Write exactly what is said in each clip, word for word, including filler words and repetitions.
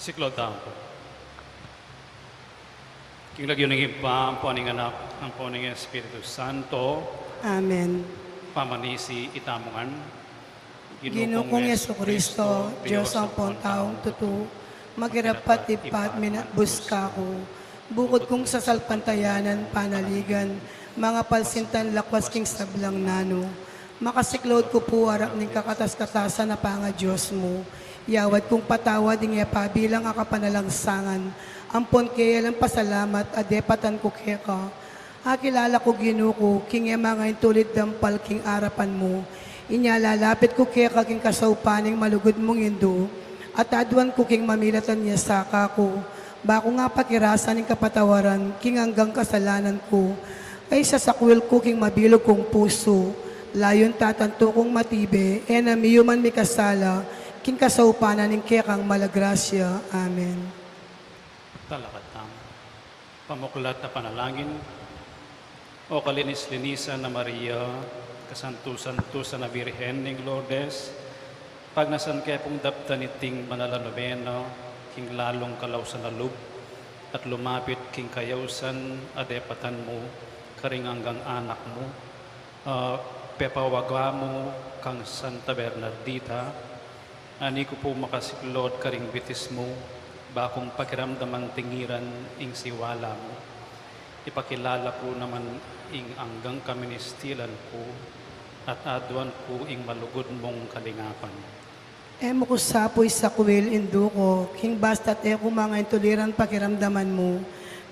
Siklaud tamu pu. King lagyu ning Ibpa, ampo ning Anak, ampo ning Espiritu Santo. Amen. Pamanisi itamu ngan. Ginu kung Jesucristo, Dios ampon taung tutu, makirapat Ibpa at minatbus kaku, bukod kung sasalpantayanan, panaligan, mangapalsintan lakwas king sablang nanu. Makasiklaud ku pu arap ning kakatas-katasan a pangaDios mu. Yawad kung patawad ing e pabilang a kapanalangsangan, ampon keya lang pasalamat a depatan ku keka. Akilala ku, Ginu ku, king e mangaintulid dampal king arapan mu. Inya lalapit ku keka king kasaupan ning malugud mung Indu, at aduan ku king mamilatan ya sa kaku, ba kung apakirasan ing kapatawaran king anggang kasalanan ku. Ay sasakwil ku king mabilug kung pusu, layun tatantu kung matibe, e na miyuman mikasala king kasaupan na ning kekang malagrasya. Amen. Talakad tamu. Pamuklat a panalangin. O kalinis-linisan a Maria, kasantu-santusan a Birhen ning Lourdes, pagnasan ke pung daptan iting banal a nobena king lalung kalausan a lub, at lumapit king kayausan a depatan mu karing anggang anak mu, a pepawaga mu kang Santa Bernardita, ani ku pu makasiklaud karing bitis mu, ba kung pakiramdaman tingiran ing siwala mu. Ipakilala ku naman ing anggang kaministilan ku, at aduan ku ing malugud mung kalingapan. E mu ku sa pu isakwil, Indu ku, king basta't e ku mangaintuliran pakiramdaman mu.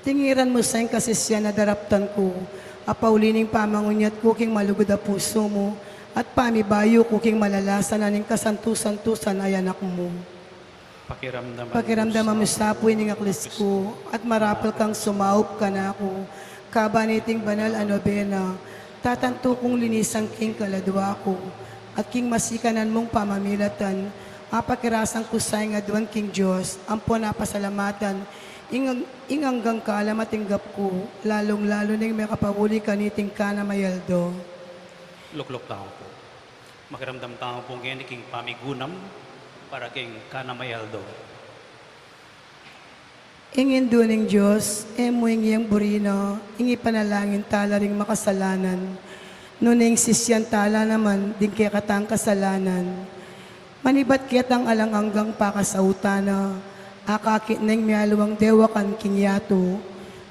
Tingiran mu sa ing kasisian a daraptan ku, a pauli ning pamangunyat ku king malugud a pusu mu, at pamibayu ku king malalasan na ning kasantu-santusan a anak mu. Pakiramdaman mu sa pu ining aklis ku, at marapal kang sumaup kanaku, kaban iting banal a nobena, tatantu kung linisan king kaladua ku, at king masikanan mung pamamilatan, apakirasan ku sa ing aduan king Dios, ampon apasalamatan, ing, ing anggang kalam a tinggap ku, lalung-lalu ning mekapauli kaniting Kana Mayaldo. Lukluk tamu pu. Makiramdam tamu pu ngeni king pamigunam para king Kana Mayaldo. Ing Indu ning Dios, e mu ing yang buri na, ing ipanalangin tala ring makasalanan, nune ing sisian tala naman ding kekatang kasalanan. Manibat ketang alang anggang pakasautan na, akakit neng mialiwang dewakan king yatu.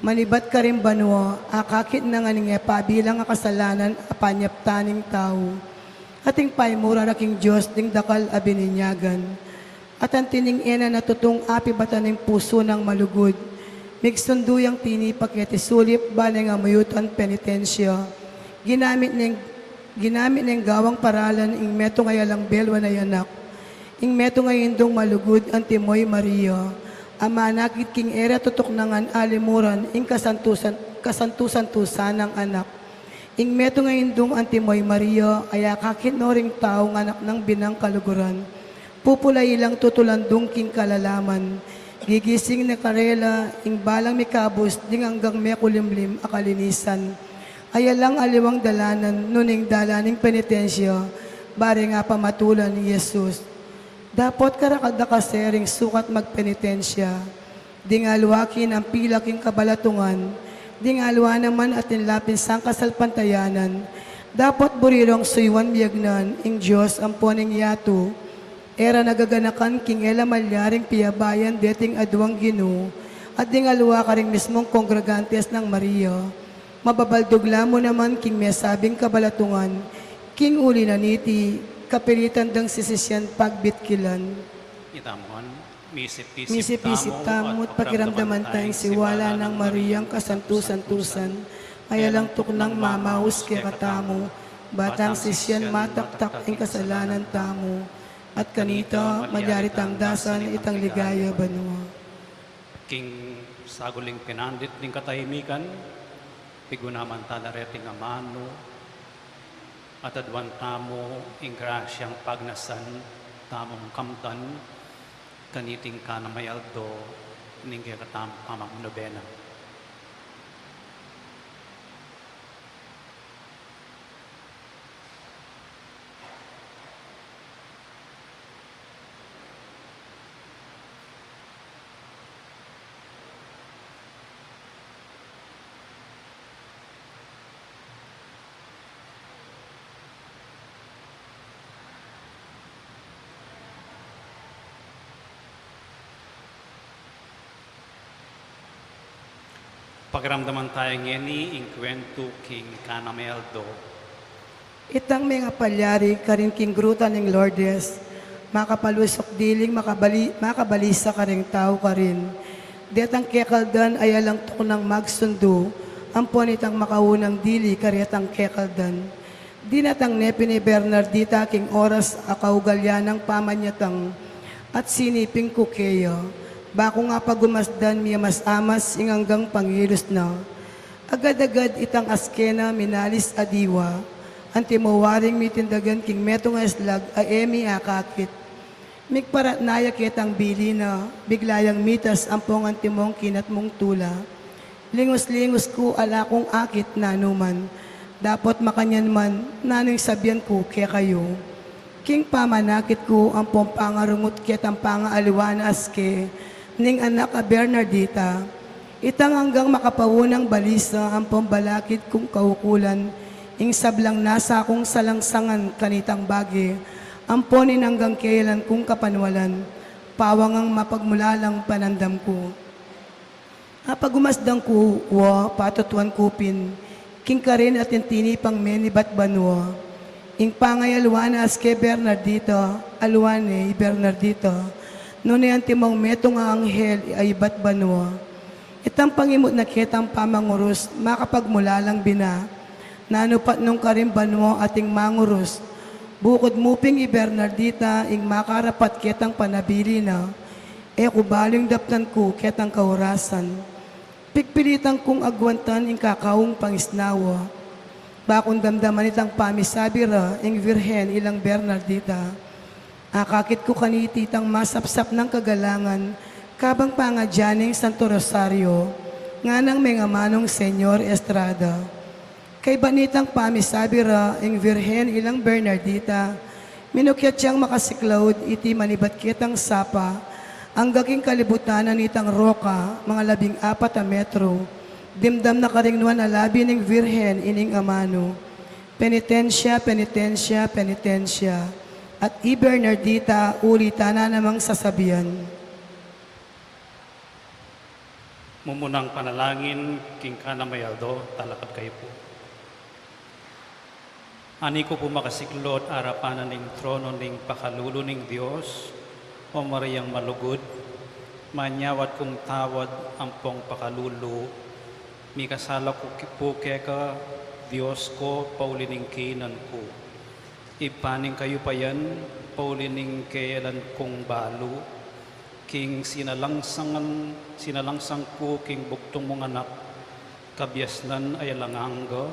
Manibat karing banua, akakit na ngan ing e pabilang a kasalanan a panyaptan ning tau. Ating paimura ra king Dios ding dakal a bininyagan. At anti ning e na natutung apibatan ning pusu nang malugud. Migsundu yang tinipa keti sulip, ba neng amuyutan penitensya. Ginamit neng, ginamit neng gawang paralan ing metung a alang belwan a anak. Ing metung a indung malugud, antimo i Maria. A manakit king e ra tutuknangan alimuran ing kasantusan, kasantusan-tusan nang anak. Ing metung a indung antimo i Maria, a akakit no ring tau ngan anak nang binang kaluguran. Pupulayi lang tutulandung king kalalaman. Gigising na karela, ing balang mikabus, ding anggang mekulimlim a kalinisan. Aya lang aliwang dalanan, nune ing dalan ning penitensya, ba reng apamatulan i Jesus. Dapot karakal da kasi ring sukat magpenitensya. Ding aliwa kinampila king kabalatungan, ding aliwa naman atin la pin sangkasalpantayanan, dapot buri rong suyuan miyagnan ing Dios ampo ning yatu, e ra nagaganakan king e la malyaring piabayan deting aduang Ginu, at ding aliwa karing mismung kongregantes nang Maria. Mababaldug la mu naman king mesabing kabalatungan, king uli na niti, kapilitan dang sisisian pagbitkilan. Itamu ngan, misip-isip tamu at pakiramdaman taya ing siwala nang Mariang kasantu-santusan, a alang tuknang mamaus kekatamu, ba tang sisian mataktak ing kasalanan tamu, at kanita malyari tang dasan itang ligaya banua. King saguling pinandit ning katahimikan, pigunaman tala reting amanu, at aduan tamu ing grasyang pagnasan tamung kamtan kaniting Kana Mayaldo ning kekatamung pamagnobena. Pagramdaman taya ngeni ing kuwentu king Cana Meldo. Itang mengapalyari karin king gruta ning Lourdes, makapalusuk diling makabali-, makabalisa karing tau karin. Detang kekaldan ay alang tuknang magsundu, ampon itang makaunang dili karetang kekaldan. Dinatang ne pin i Bernardita king oras a kaugalyan nang pamanyatang at siniping ku keya. Ba ku nga pagumasdan miyamas-amas ing anggang pangilus na. Agad-agad itang aske na minalis a diwa, antimo waring mitindagan king metung a islag a e mi akakit. Migparatna ya ketang bili na, bigla yang mitas ampong antimong kinatmung tula. Lingus-lingus ku ala kung akit nanu man. Dapot makanyan man, nanu ing sabian ku kekayu? King pamanakit ku ampong pangarungut ketang pangaaliwa na aske ning anak a Bernardita, itang anggang makapaunang balisa ampong balakid kung kaukulan, ing sablang nasa kung salangsangan kanitang bage, ampon ing anggang keyalan kung kapanwalan, pawangang mapagmulalang panandam ku. Apagumasdan ku, wa, patutuan ku pin, king karin atin tinipang menibat banua. Ing pangayalwa na aske Bernardita, alwa ne i Bernardita, nune antimong metung a anghel a ibat banua. Itang pangimut na ketang pamangurus, makapagmulalang bina. Nanu pat nung karin banua ating mangurus, bukud mu pin i Bernardita ing makarapat ketang panabilin na, e ku balu ing daptan ku ketang kaurasan. Pigpilitan kung agwantan ing kakaung pangisnawa. Ba kung damdaman itang pamisabi ra ing Virgen ilang Bernardita. Akakit ku kaniti itang masapsap nang kagalangan, kabang pangadya ning Santo Rosario, nganang mengamanung Señor Estrada. Kaybat nitang pamisabi ra ing Virgen ilang Bernardita, minukyat yang makasiklaud iti manibat ketang sapa, angga king kalibutan na nitang roka, mga labing apat a metro, dimdam na karing nuan a labi ning Virgen ining amanu. Penitensya, penitensya, penitensya. At i Bernardita, ulitan na namang sasabian. Mumunang panalangin king Cana Meldo, talakad kayu pu. Ani ku pu makasiklaud arapan na ning trono ning pakalulu ning Dios, O Mariang malugud, manyawad kung tawad ampong pakalulu, mikasala ku ki-, pu keka, Dios ku, pauli ning kinan ku. Ibpa ning kayupayan, pauli ning keyalan kung balu, king sinalangsangan, sinalangsang ku king bugtung mung anak, kabiasnan a alang angga,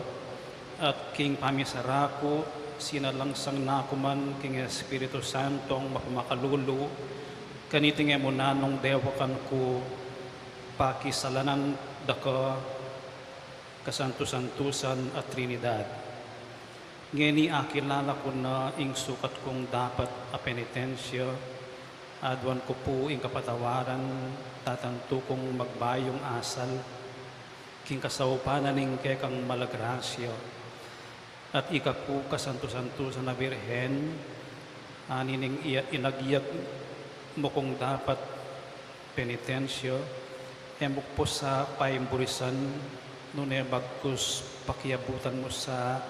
at king pamisara ku, sinalangsang na ku man king Espiritu Santong mapamakalulu, kaniting e mu nanung dewakan ku, pakisalanan da ka, kasantu-santusan a Trinidad. Ngeni akilala ku na ing sukat kung dapat a penitensya, aduan ku pu ing kapatawaran, tatantu kung magbayung asal, king kasaupan na ning kekang mala grasya, at ika pu kasantu-santusan a Birhen, ani ning iya-, inagyat mu kung dapat penitensya, e mu ku pu sa paimburisan, nune bagkus pakiabutan mu sa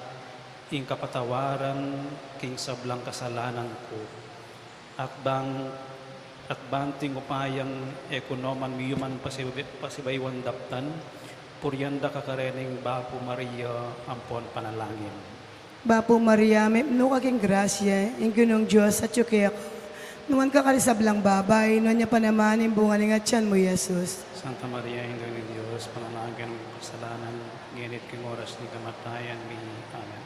ing kapatawaran king sablang kasalanan ku. At bang, at banting upayang e ku no man miyuman pasibi-, pasibayuan daptan, purian da ka karening Bapu Maria ampon panalangin. Bapu Maria, mipnu ka king grasya, ing Ginung Dios atyu keka. Nuan ka karing sablang babai, nuan ya pa naman ing bunga ning atyan mu, Jesus. Santa Maria, Indu ning Dios, panalangin mu kasalanan, ngeni't king oras ning kamatayan mi. Amen.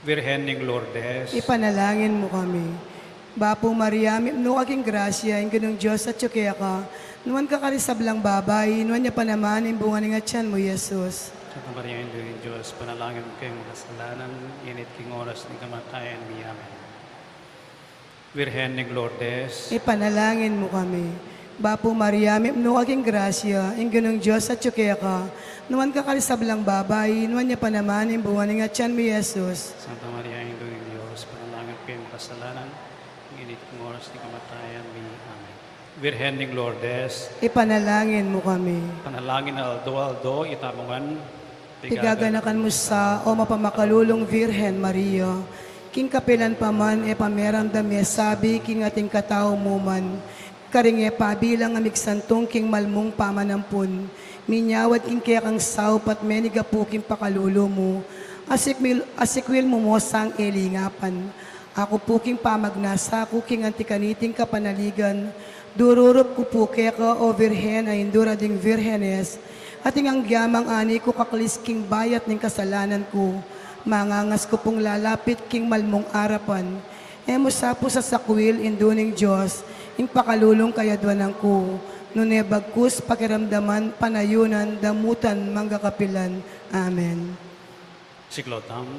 Virgen ning Lourdes, ipanalangin mu kami. Bapu Maria, mipnu ka king grasya, ing Ginung Dios atyu keka. Nuan ka karing sablang babai, nuan ya pa naman ing bunga ning atyan mu, Jesus. Santa Maria, Indu ning Dios, panalangin mu kaming makasalanan, ngeni't king oras ning kamatayan mi. Amen. Virgen ning Lourdes, ipanalangin mu kami. Bapu Maria, mipnu ka king grasya, ing Ginung Dios atyu keka. Nuan ka karing sablang babai, nuan ya pa naman ing bunga ning atyan mu, Jesus. Santa Maria, Indu ning Dios, panalangin mu kaming makasalanan, ngeni't king oras ning kamatayan mi. Amen. Virgen ning Lourdes, ipanalangin mu kami. Panalangin aldo-aldo itamu ngan. Pigaganakan mu sa, o mapamakalulung Virgen Maria, king kapilan pa man e pameramdam e sabi king ating katau mu man, karing e pabilang a migsantung king malmung pamanampun, minyawad king kekang saup at menigapu king pakalulu mu, asikwil, asikwil mu mo sang e lingapan. Aku pu king pamagnasa ku king anti kaniting kapanaligan, dururup ku pu keka, o Virgen a Indu ra ding virgenes, at ing anggyamang ani ku kaklis king bayat ning kasalanan ku, mangangas ku pung lalapit king malmung arapan. E mu sa pu sasakwil, Indu ning Dios, ing pakalulung kayadwanan ku, nune bagkus pakiramdaman, panayunan, damutan, mangga kapilan. Amen. Siklaud tamu.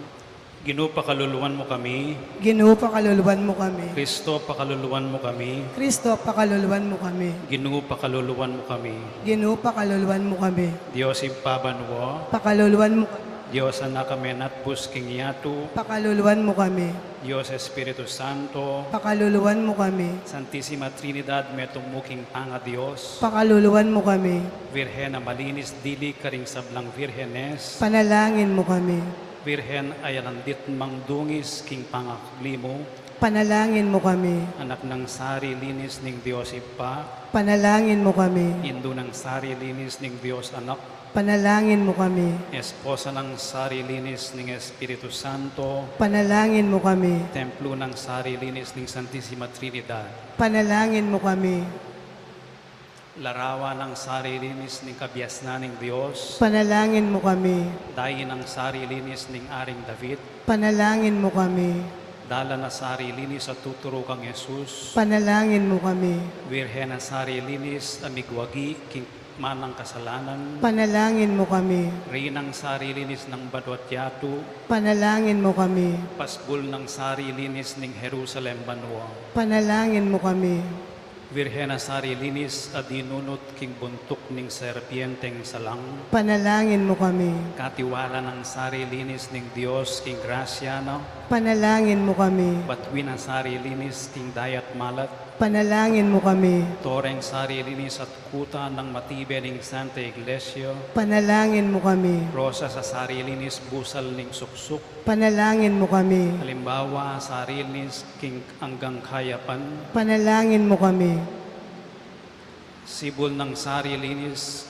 Ginu, pakaluluan mu kami. Ginu, pakaluluan mu kami. Kristo, pakaluluan mu kami. Kristo, pakaluluan mu kami. Ginu, pakaluluan mu kami. Ginu, pakaluluan mu kami. Dios Ibpa banua, pakaluluan mu kami. Dios Anak a menatbus king yatu, pakaluluan mu kami. Dios Espiritu Santo, pakaluluan mu kami. Santisima Trinidad, metung mu king pangaDios, pakaluluan mu kami. Virgen a malinis dili karing sablang virgenes, panalangin mu kami. Virgen a yalandit mang dungis king pangakli mu, panalangin mu kami. Anak nang sari linis ning Dios Ibpa, panalangin mu kami. Indu nang sari linis ning Dios Anak, panalangin mu kami. Esposa nang sari linis ning Espiritu Santo, panalangin mu kami. Templo nang sari linis ning Santisima Trinidad, panalangin mu kami. Larawan nang sari linis ning kabiasnan ning Dios, panalangin mu kami. Dayi nang sari linis ning Aring David, panalangin mu kami. Dalan a sari linis a tuturu kang Jesus, panalangin mu kami. Virgen a sari linis a migwagi king manang kasalanan, panalangin mu kami. Reynang sari linis ning banua't yatu, panalangin mu kami. Pasbul nang sari linis ning Jerusalem banua, panalangin mu kami. Virgen a sari linis a dinunut king buntuk ning serpienteng salang, panalangin mu kami. Katiwala nang sari linis ning Dios king grasya na, panalangin mu kami. Batuin a sari linis king dayat malat, panalangin mu kami. Toreng sari linis at kuta nang matibe ning Santa Iglesia, panalangin mu kami. Rosas a sari linis busal ning suksuk, panalangin mu kami. Alimbawa a sari linis king anggang kayapan, panalangin mu kami. Sibul nang sari linis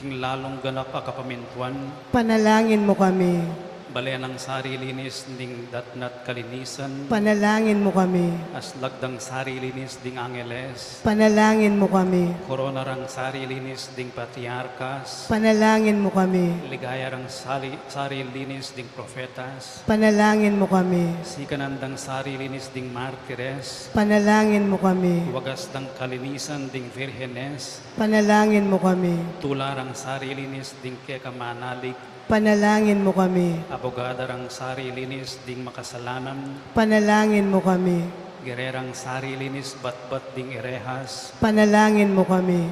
king lalung ganap a kapamintuan, panalangin mu kami. Bale nang sari linis ning datna't kalinisan, panalangin mu kami. Aslag dang sari linis ding angeles, panalangin mu kami. Korona rang sari linis ding patriarkas, panalangin mu kami. Ligaya rang sari, sari linis ding profetas, panalangin mu kami. Sikanan dang sari linis ding martires, panalangin mu kami. Wagas dang kalinisan ding virgenes, panalangin mu kami. Tula rang sari linis ding keka manalig, panalangin mu kami. Abogada rang sari linis ding makasalanan, panalangin mu kami. Gererang sari linis batbat ding erehas, panalangin mu kami.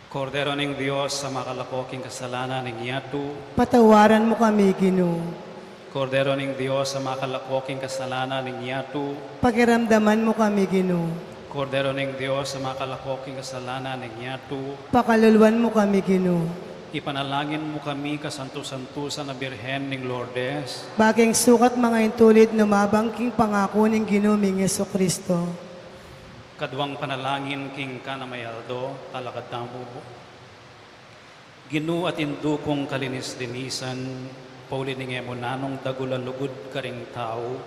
Kordero ning Dios a makalako king kasalanan ning yatu, patawaran mu kami, Ginu. Kordero ning Dios a makalako king kasalanan ning yatu, pakiramdaman mu kami, Ginu. Kordero ning Dios a makalako king kasalanan ning yatu, pakaluluan mu kami, Ginu. Ipanalangin mu kami, kasantu-santusan a Birhen ning Lourdes, ba king sukat manga intulid numabang king pangaku ning Ginu ming Jesucristo. Kaduang panalangin king kanamayaldo, talakad tamu. Ginu at Indu kung kalinis-linisan, pauli ning e mu nanung dagul a lugud karing tau,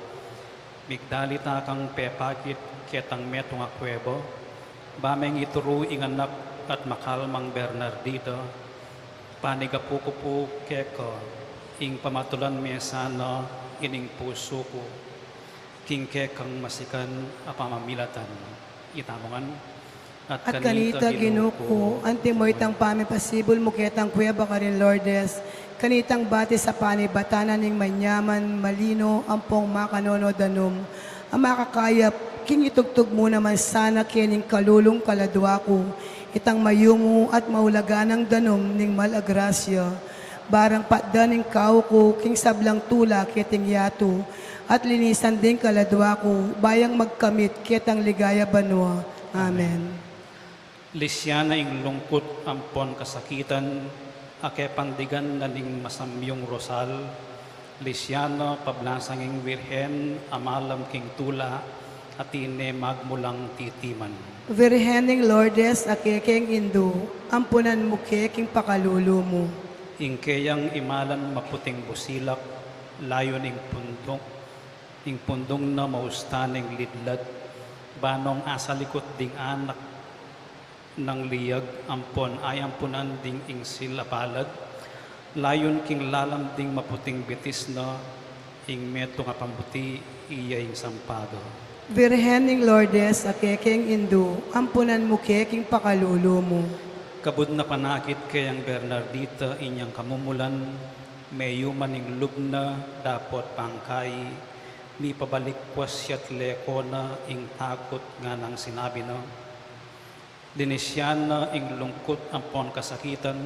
migdalita kang pepakit ketang metung a kueba, ba meng ituru ing anak at makalmang Bernardita, panigapu ku pu keka, ing pamatulan me sana ining pusu ku, king kekang masikan a pamamilatan. Itamu ngan. At kanita, Ginu ku, antimo itang pamipasibul mu ketang kueba karin Lourdes, kanitang batis a panibatan na ning manyaman, malino, ampong makanono danum, a makakayap, king itugtug mu naman sana kening kalulung kaladua ku, itang mayumu at maulagan a danum ning mal a grasya, barang patdan ing kau ku king sablang tula keting yatu, at linisan ding kaladua ku, ba yang magkamit ketang ligaya banua. Amen. Lisian na ing lungkut ampon kasakitan, a kepandigan na ning masamyung rosal, lisian na pablasang ing Virgen a malam king tula, a tine magmulang titiman. Virgen ning Lourdes, a kekeng indu, ampunan mu ke king pakalulu mu. Ing keyang imalan maputing busilak, layun ing pundung, ing pundung na mausta ning lidlad, banong asalikut ding anak nang liag ampon ayampunan ding ingsil a palad, layun king lalam ding maputing bitis na, ing metung a pambuti iya ing sampaga. Virgen ning Lourdes, a kekeng indu, ampunan mu ke king pakalulu mu. Kabud na panakit keyang Bernardita inyang kamumulan, meyuman ing lub na dapot pangkai, mipabalik kwa sia't leko na ing takut nganang sinabi na, linisian na ing lungkut ampon kasakitan,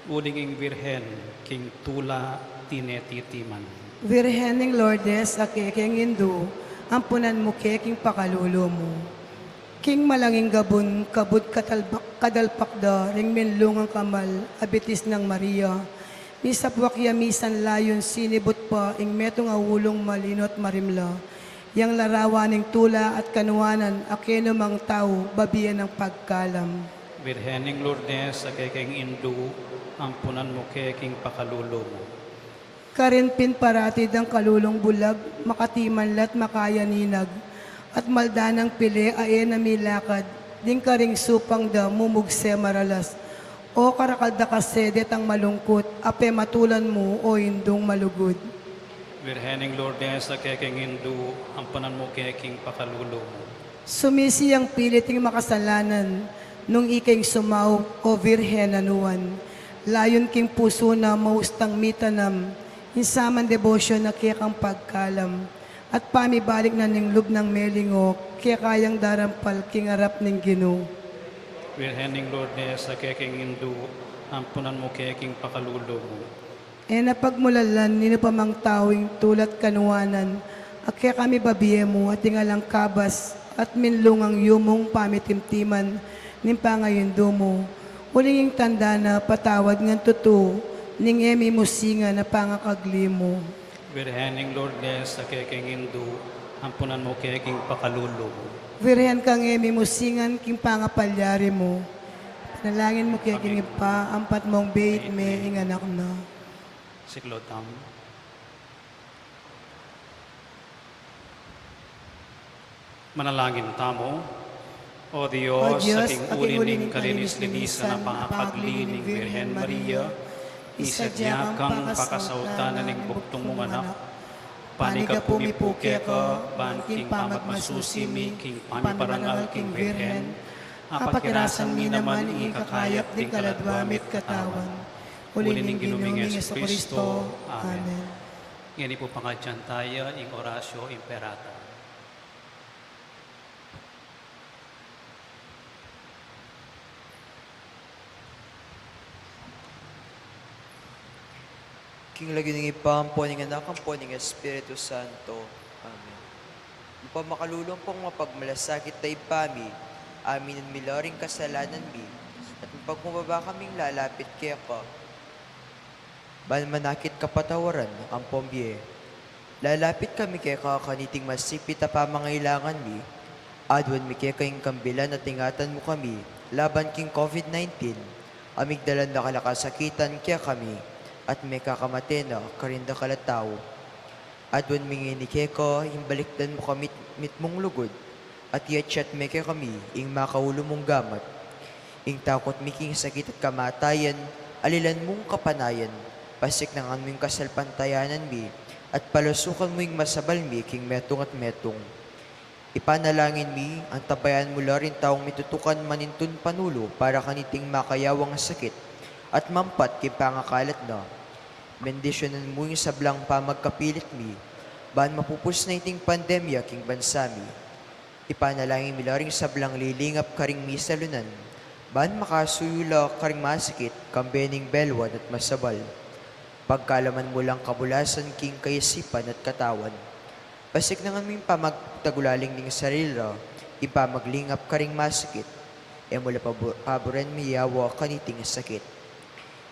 uling ing Virgen king tula tine titiman. Virgen ning Lourdes, a kekeng indu, ampunan mu ke king pakalulu mu. King malanging gabun, kabud katalbak-, kadalpak da ring minlungang kamal a bitis nang Maria, misapwak ya misan layun sinibut pa ing metung a ulung malino't marimla, yang larawan ning tula at kanuanan a kenumang tau babie nang pagkalam. Virgen ning Lourdes, a kekeng indu, ampunan mu ke king pakalulu mu. Karin pin parati dang kalulung bulag, makatiman la't makayaninag, at malda nang pili a e na milakad, ding karing supang da mumugse maralas. O karakal da kasi detang malungkut, a pematulan mu, o indung malugud. Virgen ning Lourdes, a kekeng indu, ampunan mu ke king pakalulu mu. Sumisi yang pilit ing makasalanan, nung ikeng sumaup, o Virgen a nuan. Layun king pusu na maustang mitanam, ing saman debosyon a kekang pagkalam, at pamibalik na ning lub nang melingo, keka yang darampal king arap ning Ginu. Virgen ning Lourdes, a kekeng indu, ampunan mu ke king pakalulu mu. E na pagmulalan ninu pa mang tau ing tula't kanuanan a kekami babie mu, at ing alang kabas at minlungang yumung pamitimtiman ning pangayindu mu. Uling ing tanda na patawad ngan tutu ning e mi musingan a pangakagli mu. Virgen ning Lourdes, a kekeng indu, ampunan mu ke king pakalulu mu. Virgen kang e mi musingan king pangapalyari mu. Panalangin mu ke king Ibpa, ampat mong beit me ing anak na. Siklaud tamu. Manalangin tamu. O Dios, o Dios, aking uli ning kalinis-linisan a pangakagli ning Virgen Maria, misadya kang pakasautanan ning bugtung mung anak. Panigapu mi pu keka, ban king pamagmasusi mi king pamiparangal king Virgen, apakirasan mi naman ing ikakayap ding kaladwa mi't katawan. Uli ning Ginu ming Jesucristo. Amen. Ngeni pu pangadyan taya ing Oratio Imperata. King lagyu ning Ibpa, ampo ning Anak, ampo ning Espiritu Santo. Amen. Ibpa makalulu ampong mapagmalasakit a Ibpa mi, aminan mi la ring kasalanan mi, at mapagkumbaba kaming lalapit keka. Ban manakit kapatawaran ampong bie. Lalapit kami keka kaniting masipit a pamangailangan mi. Aduan mi keka ing kambilan at ingatan mu kami laban king COVID nineteen, a migdalan dakal a kasakitan kekami, at mekakamate na karing dakal a tau. Aduan mi ngeni keka ing balikdan mu kami't mitmung lugud, at iyatyat me kekami ing makaulu mung gamat. Ing takut mi king sakit at kamatayan, alilan mung kapanayan, pasiknangan mu ing kasalpantayanan mi, at palasukan mu ing masabal mi king metung at metung. Ipanalangin mi, antabayanan mu la ring taung mitutukan manintun panulu para kaniting makayawang sakit at mampat king pangakalat na. Bendisyonan mu ing sablang pamagkapilit mi, ban mapupus na iting pandemya king bansa mi. Ipanalangin mi la ring sablang lilingap karing misalunan, ban makasuyu la karing masakit, kambe ning belwan at masabal. Pagkalaman mu lang kabulasan king kaisipan at katawan. Pasiknangan mu ing pamagtagulaling ning sarili ra, Ipamaglingap karing masakit, e mu la pabu-, paburen miyawa kaniting sakit.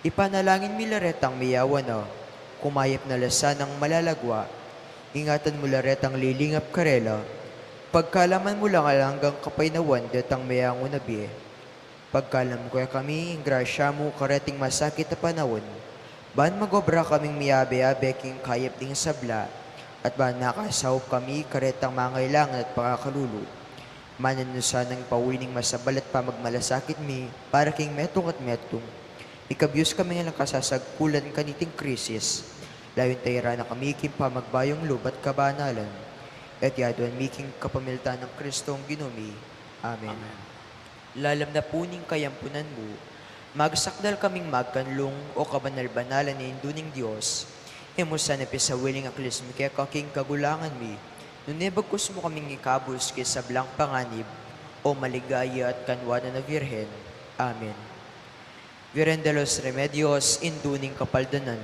Ipanalangin mi la retang miyawa na, kumayap na la sanang malalagwa, ingatan mu la retang lilingap karela, pagkalaman mu lang alang anggang kapaynawan detang meangu na bie. Pagkalam mu kekami ing grasya mu kareting masakit a panaun, ban mag-obra kaming miyabe-abe king kayap ding sabla, at ban makasaup kami karetang mangailangan at pangakalulu. Manan mu sanang pauli ning masabal at pamagmalasakit mi para king metung at metung. Ikabus kami ngan king kasasagkulan kaniting krisis. Layun tairan na kami king pamagbayung lub at kabanalan. At yaduan mi king kapamilatan nang Kristong Ginu mi. Amen. Amen. Lalam na pu ning kayampunan mu, magsakdal kaming magkanlung, o kabanal-banalan a Indu ning Dios. E mu sana pisawili ing aklis mi keka king kagulangan mi, nune bagkus mu kaming ikabus king sablang panganib, o maligaya at kanwanan a Virgen. Amen. Virgen de los Remedios, Indu ning Kapaldanan.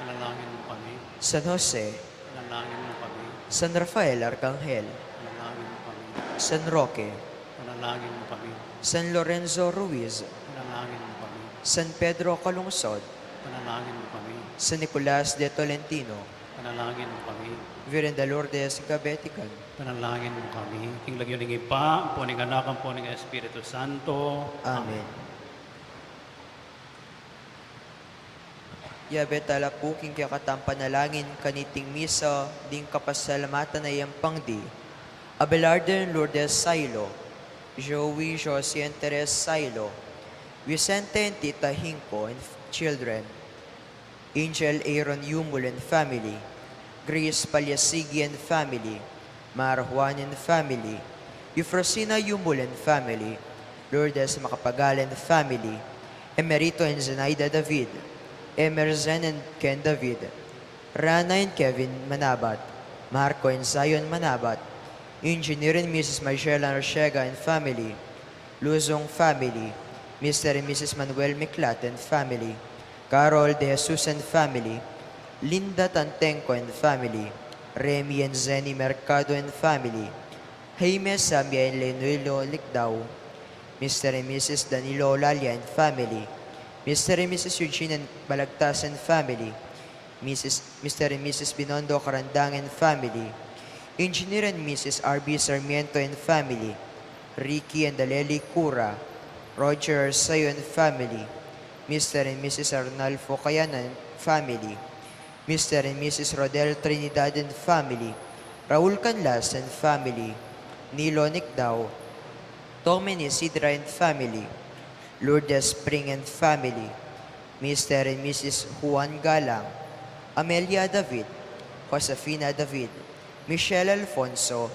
Panalangin mu kami. San Jose. Panalangin mu kami. San Rafael Arkanghel. Panalangin mu kami. San Roque. Panalangin mu kami. San Lorenzo Ruiz. Panalangin mu kami. San Pedro Calungsod. Panalangin mu kami. San Nicolas de Tolentino. Panalangin mu kami. Virgen de Lourdes Gabetigan. Panalangin mu kami. King lagyu ning Ibpa, ampo ning Anak, ampo ning Espiritu Santo. Amen. Yabe tala pu king kekatang panalangin kaniting misa ding kapasalamatan a yampang di Abelardo and Lourdes Sailo, Joey, Josie and Therese Sailo, Vicente and Tita Hinco and f-, children, Angel Aaron Yumul and family, Grace Palyasigi and family, Mar Juan and family, Eufrosina Yumul and family, Lourdes Macapagal and family, Emerito and Zenaida David, Emerzen and Ken David, Rana and Kevin Manabat, Marco and Zion Manabat, Engineer and Missus Marcela Arcega and family, Luzon family, Mister and Missus Manuel Miclat and family, Carol De Jesus and family, Linda Tantengco and family, Remy and Zenny Mercado and family, Jaime Samia and Leonilo Licdao, Mister and Missus Danilo Olalia and family, Mister and Missus Eugene and Balagtas and family, Missus, Mister and Missus Binondo Carandang and family, Engineer and Missus R B Sarmiento and family, Ricky and Aleli Cura, Roger Arceo and family, Mister and Missus Arnulfo Cayana and family, Mister and Missus Rodel Trinidad and family, Raul Canlas and family, Nilo Nicdao, Tom and Isidra and family, Lourdes Spring and family, Mister and Missus Juan Galang, Amelia David, Josefina David, Michelle Alfonso,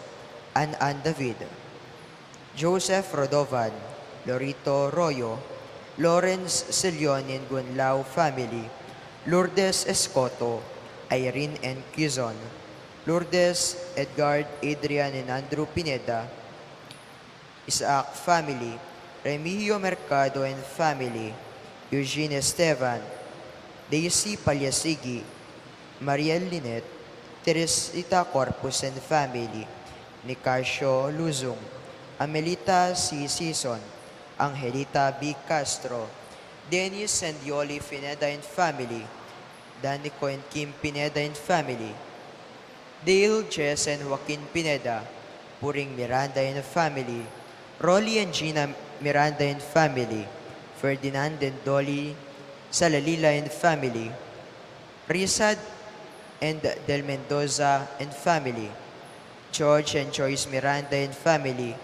Ann Ann David, Joseph Rodovan, Lorito Royo, Lawrence Silion and Gunlao family, Lourdes Escoto, Irene and Quizon, Lourdes, Edgard, Adrian and Andrew Pineda, Isaac family, Remigio Mercado and family, Eugene Esteban, Daisy Palyasigi, Maria Lynette, Teresita Corpus and family, Nicasio Luzon, Amelita C. Sison, Angelita B. Castro, Dennis and Yoli Pineda and family, Danico and Kim Pineda and family, Dale, Jess and Joaquin Pineda, Puring Miranda and family, Rolly and Gina Miranda and family, Ferdinand and Dolly Salalila and family, Rizad and Del Mendoza and family, George and Joyce Miranda and family,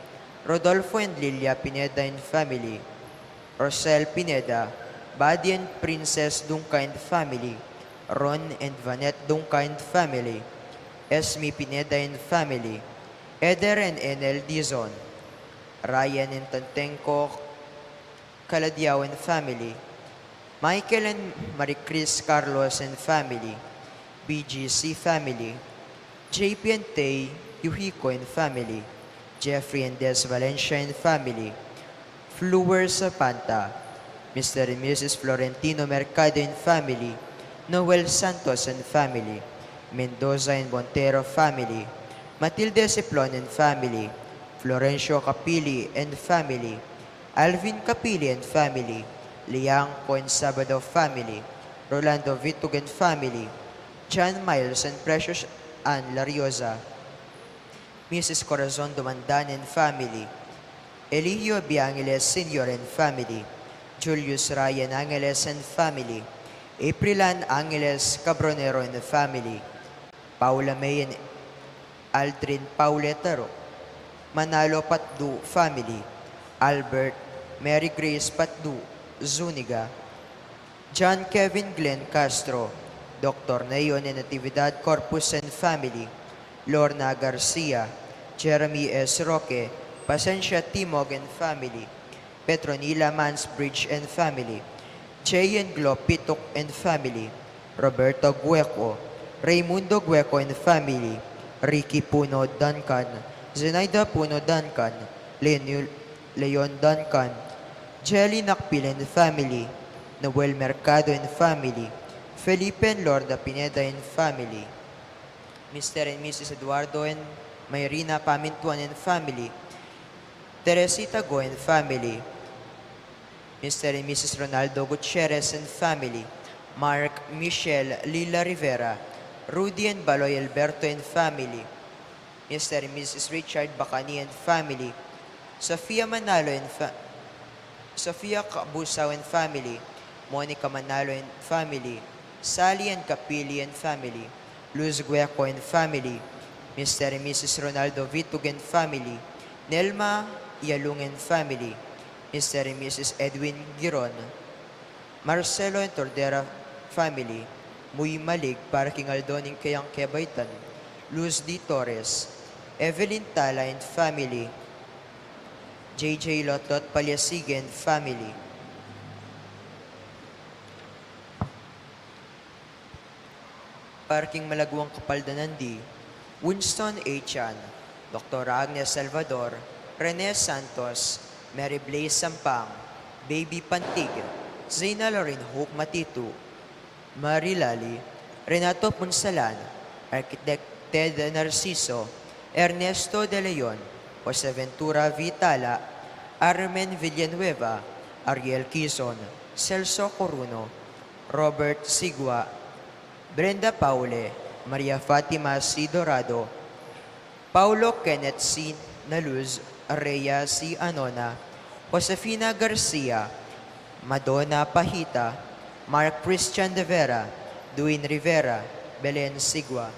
Rodolfo and Lilia Pineda and family, Rosel Pineda, Buddy and Princess Dungca and family, Ron and Vanette Dungca and family, Esme Pineda and family, Eder and Enel Dizon, Ryan and Tantengco Caladiao and family, Michael and Marie Chris Carlos and family, B G C family, J P and Tay Yuhiko and family, Jeffrey and Des Valencia and family, Flowers Zapanta, Mister and Missus Florentino Mercado and family, Noel Santos and family, Mendoza and Montero family, Matilde Ciplon and family, Florencio Capili and family, Alvin Capili and family, Liang Cohen Sabado family, Rolando Vitug and family, John Miles and Precious Ann Lariosa, Missus Corazon Dumandan and family, Eligio B. Angeles Senior and family, Julius Ryan Angeles and family, April Ann Angeles Cabronero and family, Paula May and Aldrin Pauletaro, Manalo Patdu family, Albert, Mary Grace Patdu Zuniga, John Kevin Glenn Castro, Doctor Neon and Natividad Corpus and family, Lorna Garcia, Jeremy S. Roque, Pasencia Timog and family, Petronila Mansbridge and family, Jay and Glo Pituk and family, Roberto Gueco, Raymundo Gueco and family, Ricky Puno Duncan, Zenaida Puno Duncan, Leonul-, Leon Duncan, Jelly Nakpil and family, Noel Mercado and family, Felipe and Lorna Pineda and family, Mister and Missus Eduardo and Mayrina Pamintuan and family, Teresita Go and family, Mister and Missus Ronaldo Gutierrez and family, Mark, Michelle, Lila Rivera, Rudy and Baloy Alberto and family, Mister and Missus Richard Bacani and family, Sofia Manalo and fa-, Sofia Cabusao and family, Monica Manalo and family, Sally and Capili and family, Luz Gueco and family, Mister and Missus Ronaldo Vitug and family, Nelma Yalung and family, Mister and Missus Edwin Giron, Marcelo and Tordera family, Muy Malig, Parking Aldo ning Kayang Kebaitan, Luz D. Torres, Evelyn Tala and family, J J Lotlot Palyasig and family. Parking Malaguang Kapaldanan D, Winston A. Chan, Doktora Agnes Salvador, Rene Santos, Mary Blaze Sampang, Baby Pantig, Zena Lorraine Hope Matitu, Mary Lali, Renato Punsalan, Architect Ted Narciso, Ernesto De Leon, Jose Ventura Vitala, Armen Villanueva, Ariel Quizon, Celso Coruno, Robert Sigua, Brenda Paule, Maria Fatima C. Dorado, Paulo Kenneth C. Naluz, Rhea C. Anona, Josefina Garcia, Madonna Pahita, Mark Christian De Vera, Dwayne Rivera, Belen Sigua,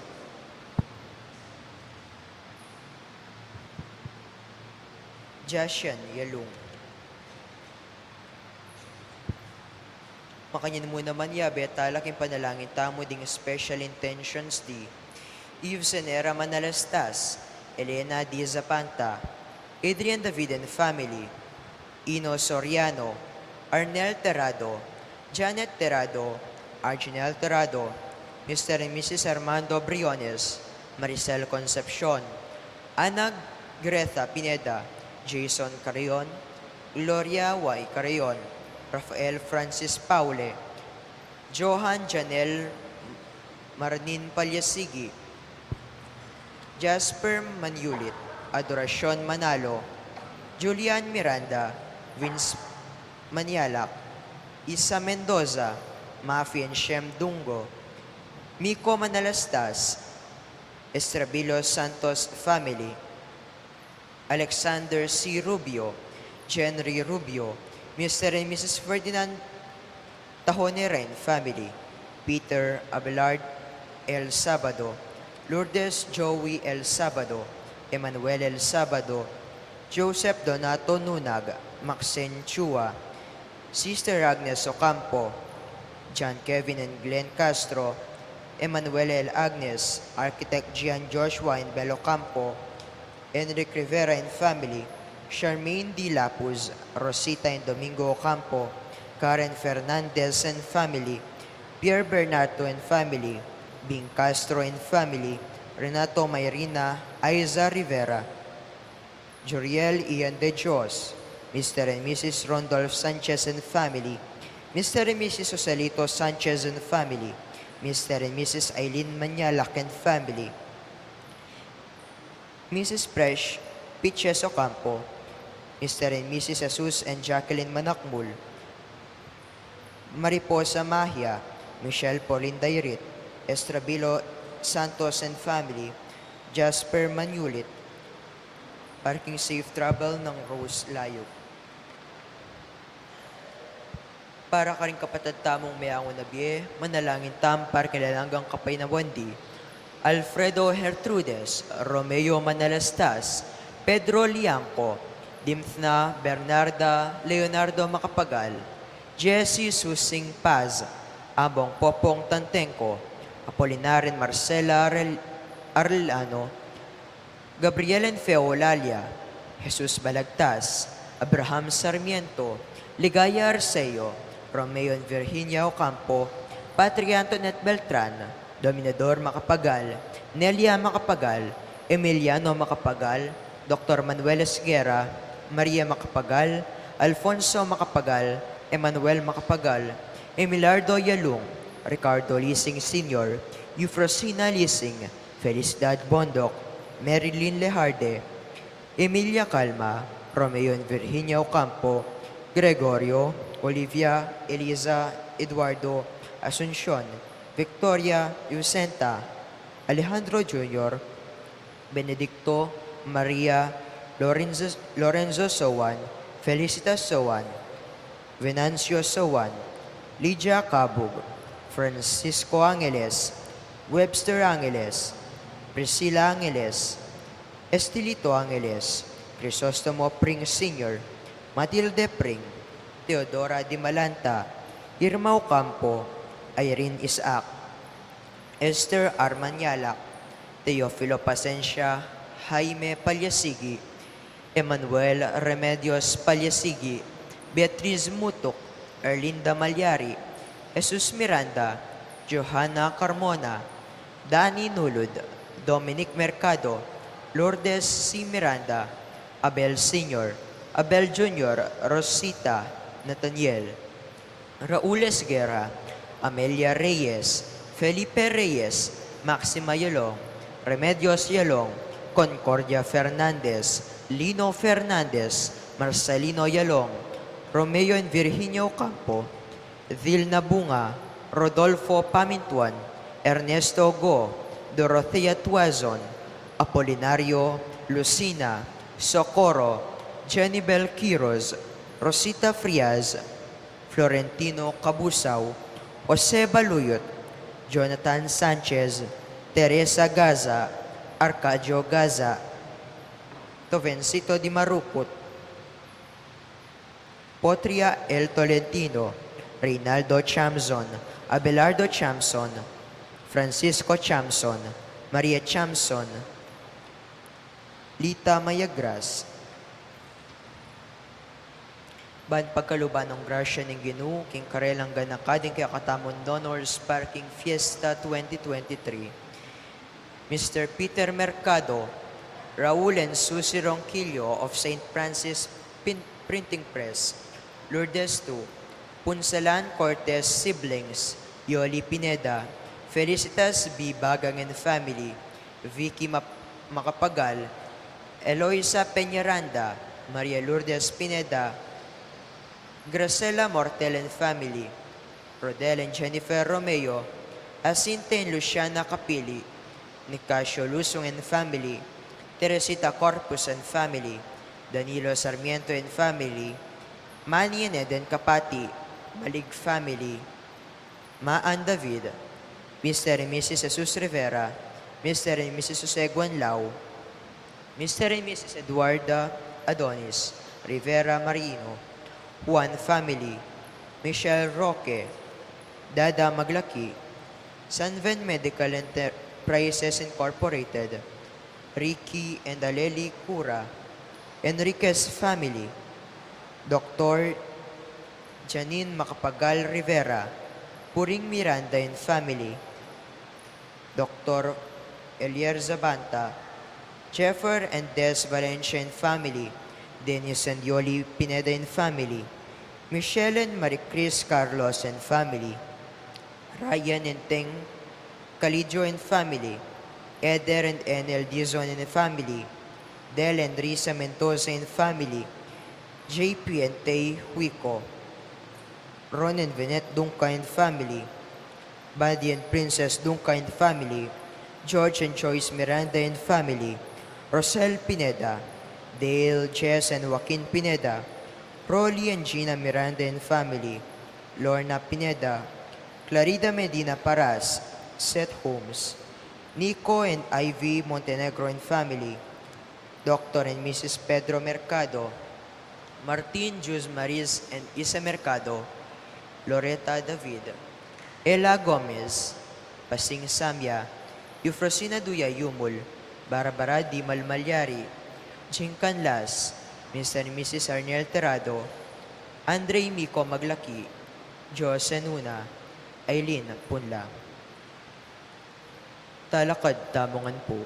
Jashan Yalung. Makanyan mu naman, yabe tala king panalangin tamu ding special intentions di Eve Senera Manalastas, Elena D. Zapanta, Adrian David and family, Ino Soriano, Arnel Terrado, Janet Terrado, Arginel Terrado, Mister and Missus Armando Briones, Maricel Concepcion, Ana Greta Pineda, Jason Carrion, Gloria Y. Carrion, Rafael Francis Paule, Johan Janel Marnin Palyasigi, Jasper Manyulit, Adoracion Manalo, Julian Miranda, Vince Manyalak, Isa Mendoza, Mafi and Shem Dungo, Miko Manalastas, Estrabilo Santos family, Alexander C. Rubio, Jenry Rubio, Mister and Missus Ferdinand Tahoneran family, Peter Abelard El Sabado, Lourdes Joey El Sabado, Emmanuel El Sabado, Joseph Donato Nunag, Maxine Chua, Sister Agnes Ocampo, John Kevin and Glenn Castro, Emmanuel El Agnes, Architect Gian Joshua and Bel Ocampo, Enric Rivera and family, Charmaine D. Lapuz, Rosita and Domingo Ocampo, Karen Fernandez and family, Pierre Bernardo and family, Bing Castro and family, Renato Mayrina, Aiza Rivera, Juriel Ian De Dios, Mister and Missus Rondolph Sanchez and family, Mister and Missus Joselito Sanchez and family, Mister and Missus Eileen Manyalak and family, Missus Presh Piches Ocampo, Mister and Missus Jesus and Jacqueline Manakmul, Mariposa Mahia, Michelle Pauline Dairit, Estrabilo Santos and family, Jasper Manulit, parking safe travel ng Rose Layog. Para karing kapatad tamung meangu na bie, manalangin tam para king alang anggang kapaynawan di, Alfredo Gertrudes, Romeo Manalastas, Pedro Liangco, Dimthna Bernarda Leonardo Macapagal, Jessie Susing Paz, Ambong Popong Tantengco, Apolinar and Marcela Arel-, Arellano, Gabriel and Feo Lalia, Jesus Balagtas, Abraham Sarmiento, Ligaya Arceo, Romeo and Virginia Ocampo, Patria Antoinette Beltran, Dominador Macapagal, Nelia Macapagal, Emiliano Macapagal, Doctor Manuel Esguerra, Maria Macapagal, Alfonso Macapagal, Emmanuel Macapagal, Emilardo Yalung, Ricardo Lising Senior, Eufrosina Lising, Felicidad Bondoc, Marilyn Lejarde, Emilia Calma, Romeo and Virginia Ocampo, Gregorio, Olivia, Eliza, Eduardo, Asuncion, Victoria, Lucenta, Alejandro Junior, Benedicto, Maria, Lorenzo, Lorenzo Sowan, Felicitas Sowan, Venancio Sowan, Lydia Cabug, Francisco Angeles, Webster Angeles, Priscilla Angeles, Estilito Angeles, Crisostomo Pring Senior, Matilde Pring, Teodora Di Malanta, Irma Ocampo, Irene Isaac, Esther Armanialak, Teofilo Pasencia, Jaime Palyasigi, Emmanuel Remedios Palyasigi, Beatriz Mutuk, Erlinda Malyari, Jesus Miranda, Johanna Carmona, Dani Nulud, Dominic Mercado, Lourdes C. Miranda, Abel Senior, Abel Junior, Rosita, Nathaniel, Raul Esguerra, Amelia Reyes, Felipe Reyes, Maxima Yalong, Remedios Yalong, Concordia Fernandez, Lino Fernandez, Marcelino Yalong, Romeo and Virginia Ocampo, Vilna Bunga, Rodolfo Pamintuan, Ernesto Go, Dorothea Tuazon, Apolinario, Lucina, Socorro, Jenny Bel Quiroz, Rosita Frias, Florentino Cabusao, Jose Baluyot, Jonathan Sanchez, Teresa Gaza, Arcadio Gaza, Tovencito Di Maruput, Potria L. Tolentino, Reynaldo Chamson, Abelardo Chamson, Francisco Chamson, Maria Chamson, Lita Mayagras. Ban pagkaluban ng grasya ning Ginu king karelang ganaka ding kekatamung donors para king Fiesta twenty twenty-three. Mister Peter Mercado, Raul and Susie Ronquillo of Saint Francis Pin-, Printing Press, Lourdes two, Punsalan Cortez siblings, Yoli Pineda, Felicitas B. Bagang and family, Vicky Map-, Macapagal, Eloisa Peñaranda, Maria Lourdes Pineda, Graciela Mortel and family, Rodel and Jennifer Romeo, Jacinta and Luciana Capili, Nicasio Lusung and family, Teresita Corpus and family, Danilo Sarmiento and family, Manny and Eden Capati, Malig family, Maan David, Mister and Missus Jesus Rivera, Mister and Missus Jose Guanlao, Mister and Missus Eduarda Adonis Rivera Marino, Juan family, Michelle Roque, Dada Maglaki, Sanven Medical Enterprises Incorporated, Ricky and Aleli Cura, Enriquez family, Doctor Janine Macapagal Rivera, Puring Miranda and family, Doctor Elier Zabanta, Jeffer and Des Valencia and family, Dennis and Yoli Pineda and family, Michelle and Marie Chris Carlos and family, Ryan and Teng Calidio and family, Eder and Enel Dizon and family, Del and Risa Mendoza and family, J P and Tay Huico, Ron and Vinette Dunca and family, Buddy and Princess Dunca and family, George and Joyce Miranda and family, Rosel Pineda, Dale, Jess and Joaquin Pineda, Rolly and Gina Miranda and family, Lorna Pineda, Clarida Medina Paras, Seth Holmes, Nico and Ivy Montenegro and family, Doctor and Missus Pedro Mercado, Martin Jus Maris and Isa Mercado, Loretta David, Ella Gomez, Pasing Samya, Eufrosina Duya Yumul, Barbara Di Malmalyari, Jing Canlas, Mister and Missus Arniel Terrado, Andre Miko Maglaki, Jose Nuna, Aileen Punla. Talakad tamu ngan pu.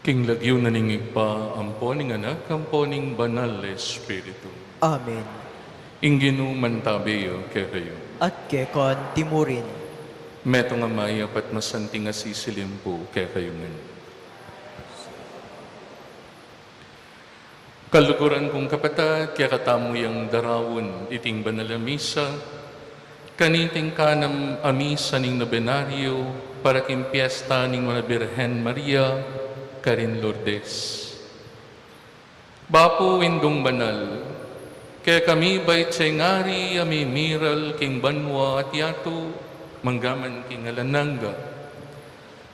King lagyu na ning Ibpa, ampo ning Anak, ampo ning Banal a Espiritu. Amen. Ing Ginu mantabe ya kekayu. At keka naman. Metung a mayap at masanting a sisilimpu kekayu ngan. Kaluguran kung kapatad, kekatamu yang darawun iting banal a misa, kaniting kanam a misa ning nobenaryo para king piesta ning Nuan a Birhen Maria karin Lourdes. Bapu Indung banal, kekami bait ya ing Ari a mimiral king banua at yatu, mangga man king alang angga.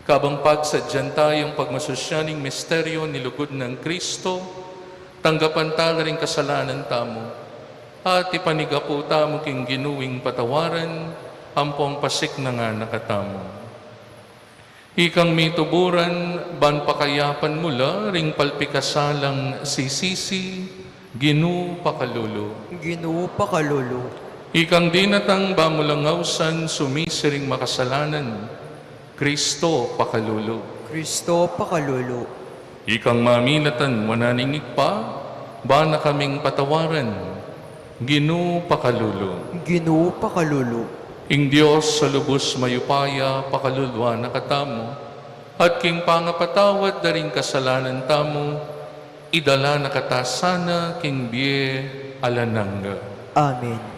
Kabang pagsadyan tayang pagmasusyan ning misteryo ning lugud nang Kristo, tanggapan ta la ring kasalanan tamu, at ipanyawad tamu king Ginu ing patawaran, ampong pasiknangan na katamu. Ikang mituburan, ban pakayapan mu la ring palpikasalang sisisi, Ginu pakalulu. Ginu pakalulu. Ikang dinatang ban mu lang ausan sumisi ring makasalanan, Kristo pakalulu. Kristo pakalulu. Ikang mamilatan wanan ning Ibpa, ban na kaming patawaran, Ginu pakalulu. Ginu pakalulu. Ing Dios a lubus mayupaya pakaluluan na katamu, at king pangapatawad da ring kasalanan tamu, idala na kata sana king bie alang angga. Amen.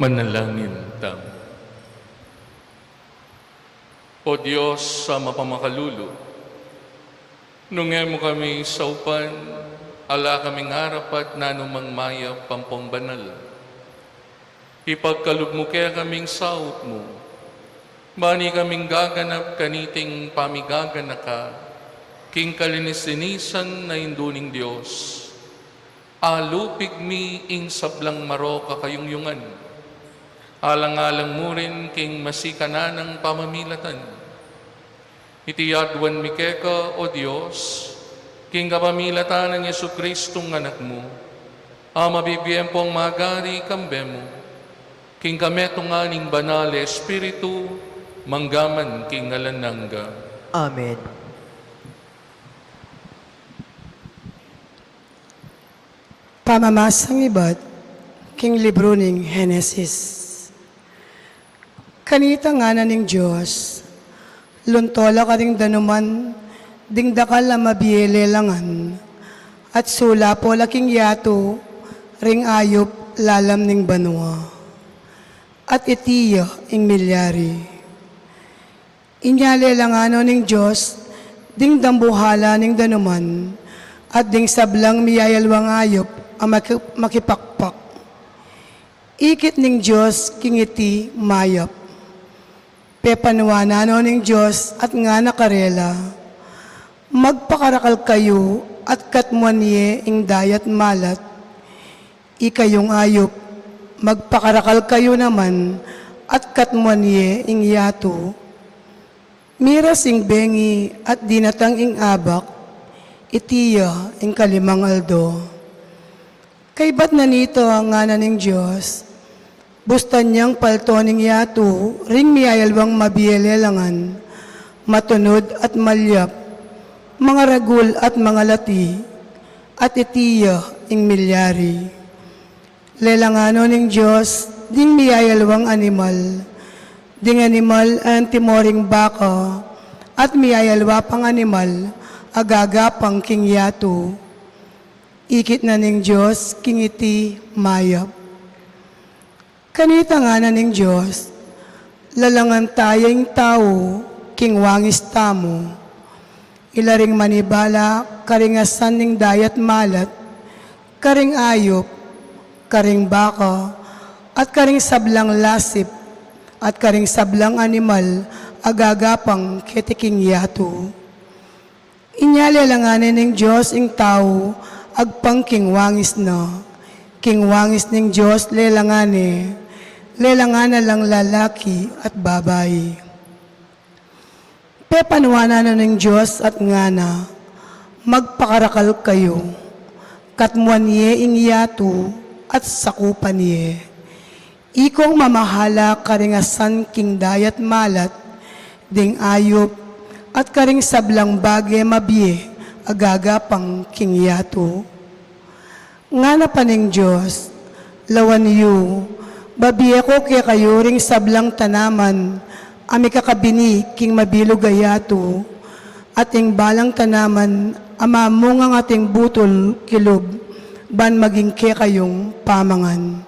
Manalangin tamu. O Dios a mapamakalulu, nung e mu kami saupan, ala kaming arapat nanumang mayap ampong banal. Ipagkalub mu kekami ing saup mu, ban ikaming gaganap kaniting pamigaganaka, king kalinis-linisan a indu ning Dios. Alupig mi ing sablang marok a kayungyungan, alang-alang mu rin king masikan nang pamamilatan. Iti aduan mi keka, O Dios, king kapamilatan nang Jesucristong Anak mu, a mabibie ampong magari kambe mu, king kametungan ning Banal a Espiritu, mangga man king alang angga. Amen. Pamamasang ibat king libru ning Genesis. Kanita ngana ning Dios, lunto la karing danuman ding dakal a mabie lelangan, at sulapo la king yatu ring ayup lalam ning banua. At iti ya ing milyari. Inya lelangan no ning Dios ding dambuhala ning danuman, at ding sablang miyayalwang ayup a maki-, makipakpak. Ikit ning Dios king iti mayap. Pepanuanan no ning Dios at ngana karela, magpakarakal kayu at katmuan ye ing dayat malat. Ikayung ayup, magpakarakal kayu naman at katmuan ye ing yatu. Miras ing bengi at dinatang ing abak, iti ya ing kalimang aldo. Kaybat na nita ngana ning Dios, bustan yang palto ning yatu ring miyayalwang mabie lelangan, matunud at malyap, mangaragul at mangalati, at iti ya ing milyari. Lelangan no ning Dios ding miyayalwang animal, ding animal a antimo ring baka, at miyayalwa pang animal a gagapang king yatu. Ikit na ning Dios king iti mayap. Kanita ngana ning Dios, lalangan ta ya ing tau king wangis tamu. Ila ring manibala karing asan ning dayat malat, karing ayup, karing baka, at karing sablang lasip, at karing sablang animal a gagapang keti king yatu. Inya lelangan ne ning Dios ing tau agpang king wangis na. King wangis ning Dios lelangan ne, lelangan na lang lalaki at babai. Pepanuanan no ning Dios at ngana, magpakarakal kayu, katmuan ye ing yatu at sakupan ye. Ikong mamahala karing asan king dayat malat, ding ayup, at karing sablang bage mabie a gagapang king yatu. Ngana pa ning Dios, lawan yu, babie ku kekayu ring sablang tanaman a mikakabini king mabilug a yatu, at ing balang tanaman a mamungang ating butul kilub, ban maging kekayung pamangan.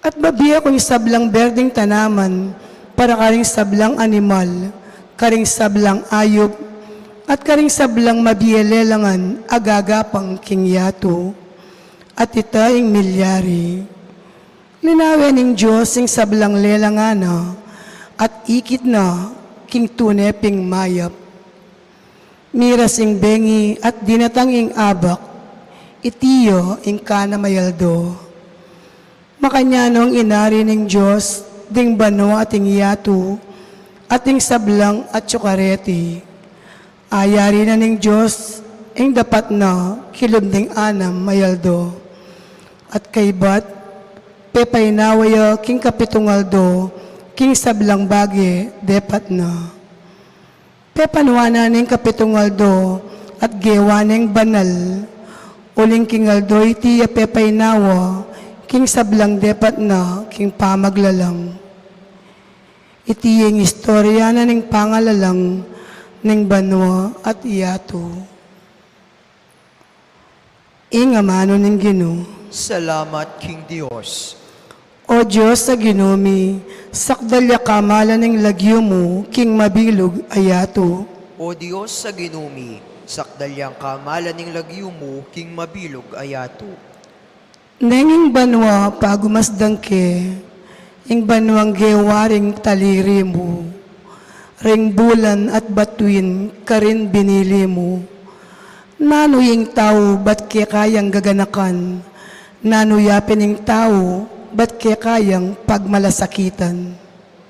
At babie ku ing sablang berding tanaman para karing sablang animal, karing sablang ayup, at karing sablang mabie lelangan a gagapang king yatu. At ita ing milyari. Linawe ning Dios ing sablang lelangan na, at ikit na king tune ping mayap. Miras ing bengi at dinatang ing abak, iti ya ing kana mayaldo. Makanyan no ing inari ning Dios ding banua at ing yatu, at ing sablang atyu kareti. Ayari na ning Dios ing dapat na kilub ding anam mayaldo. At kaybat, pepainawa ya king kapitung aldo king sablang bage depat na. Pepanuanan ne ing kapitung aldo at gewa neng banal. Uling king aldo iti a pepainawa king sablang depat na king pamaglalang. Iti ing istorya na ning pangalalang ning banua at yatu. Ing amanu ning Ginu. Salamat king Dios. O Dios a Ginu mi, sakdal ya kamalan ing lagyu mu king mabilug a yatu. O Dios a Ginu mi, sakdal yang kamalan ing lagyu mu king mabilug a yatu. Neng ing banua pagumasdan ke, ing banuang gewa ring taliri mu, ring bulan at batuin karin binili mu. Nanu ing tau bat keka yang gaganakan? Nanu ya pin ing tau bat keka yang pagmalasakitan?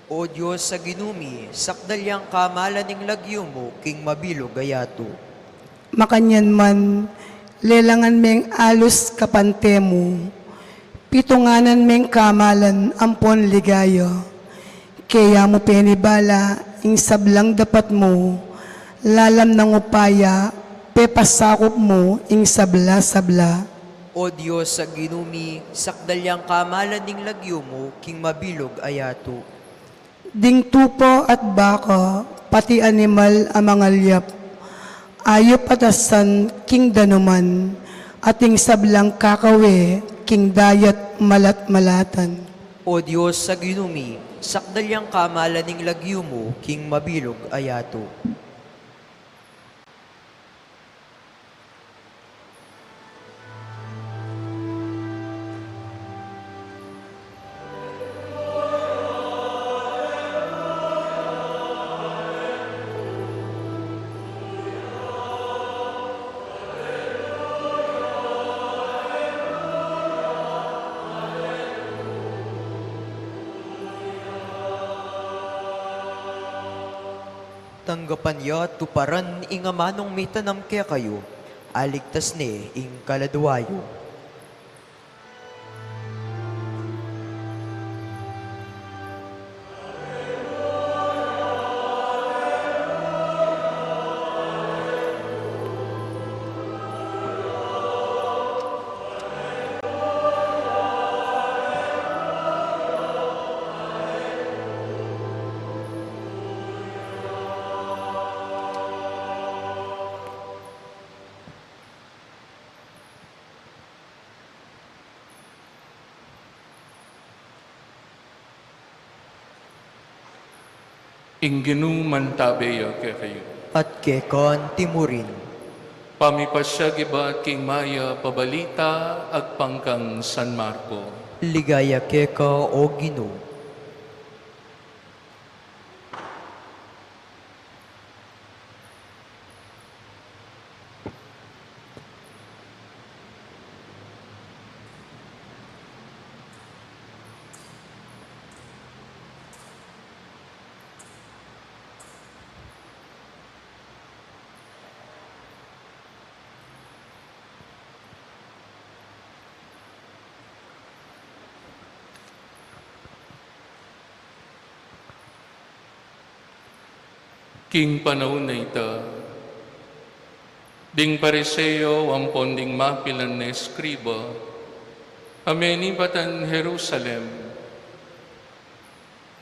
O Dios a Ginu mi, sakdal yang kamalan ing lagyu mu king mabilug a yatu. Makanyan man, lelangan meng alus kapante mu, pitunganan meng kamalan ampon ligaya. Keya mu penibala ing sablang dapat mu, lalam nang upaya, pepasakup mu ing sabla-sabla. O Dios a Ginu mi, sakdal yang kamalan ing lagyu mu king mabilug a yatu. Ding tupa at baka, pati animal a mangalyap, ayup at asan king danuman, at ing sablang kakawe king dayat malat-malatan. O Dios a Ginu mi, sakdal yang kamalan ing lagyu mu king mabilug a yatu. Tanggapan ya at tuparan ing amanung mitanam kekayu, aligtas ne ing kaladua yu. Ing Ginu mantabe ya kekayu. At keka antimurin. Pamipasiag ibat king mayap a balita agpang kang San Marco. Ligaya keka, o Ginu. King panaun a ita, ding Pariseo ampon ding mapilan a eskriba a menibatan Jerusalem,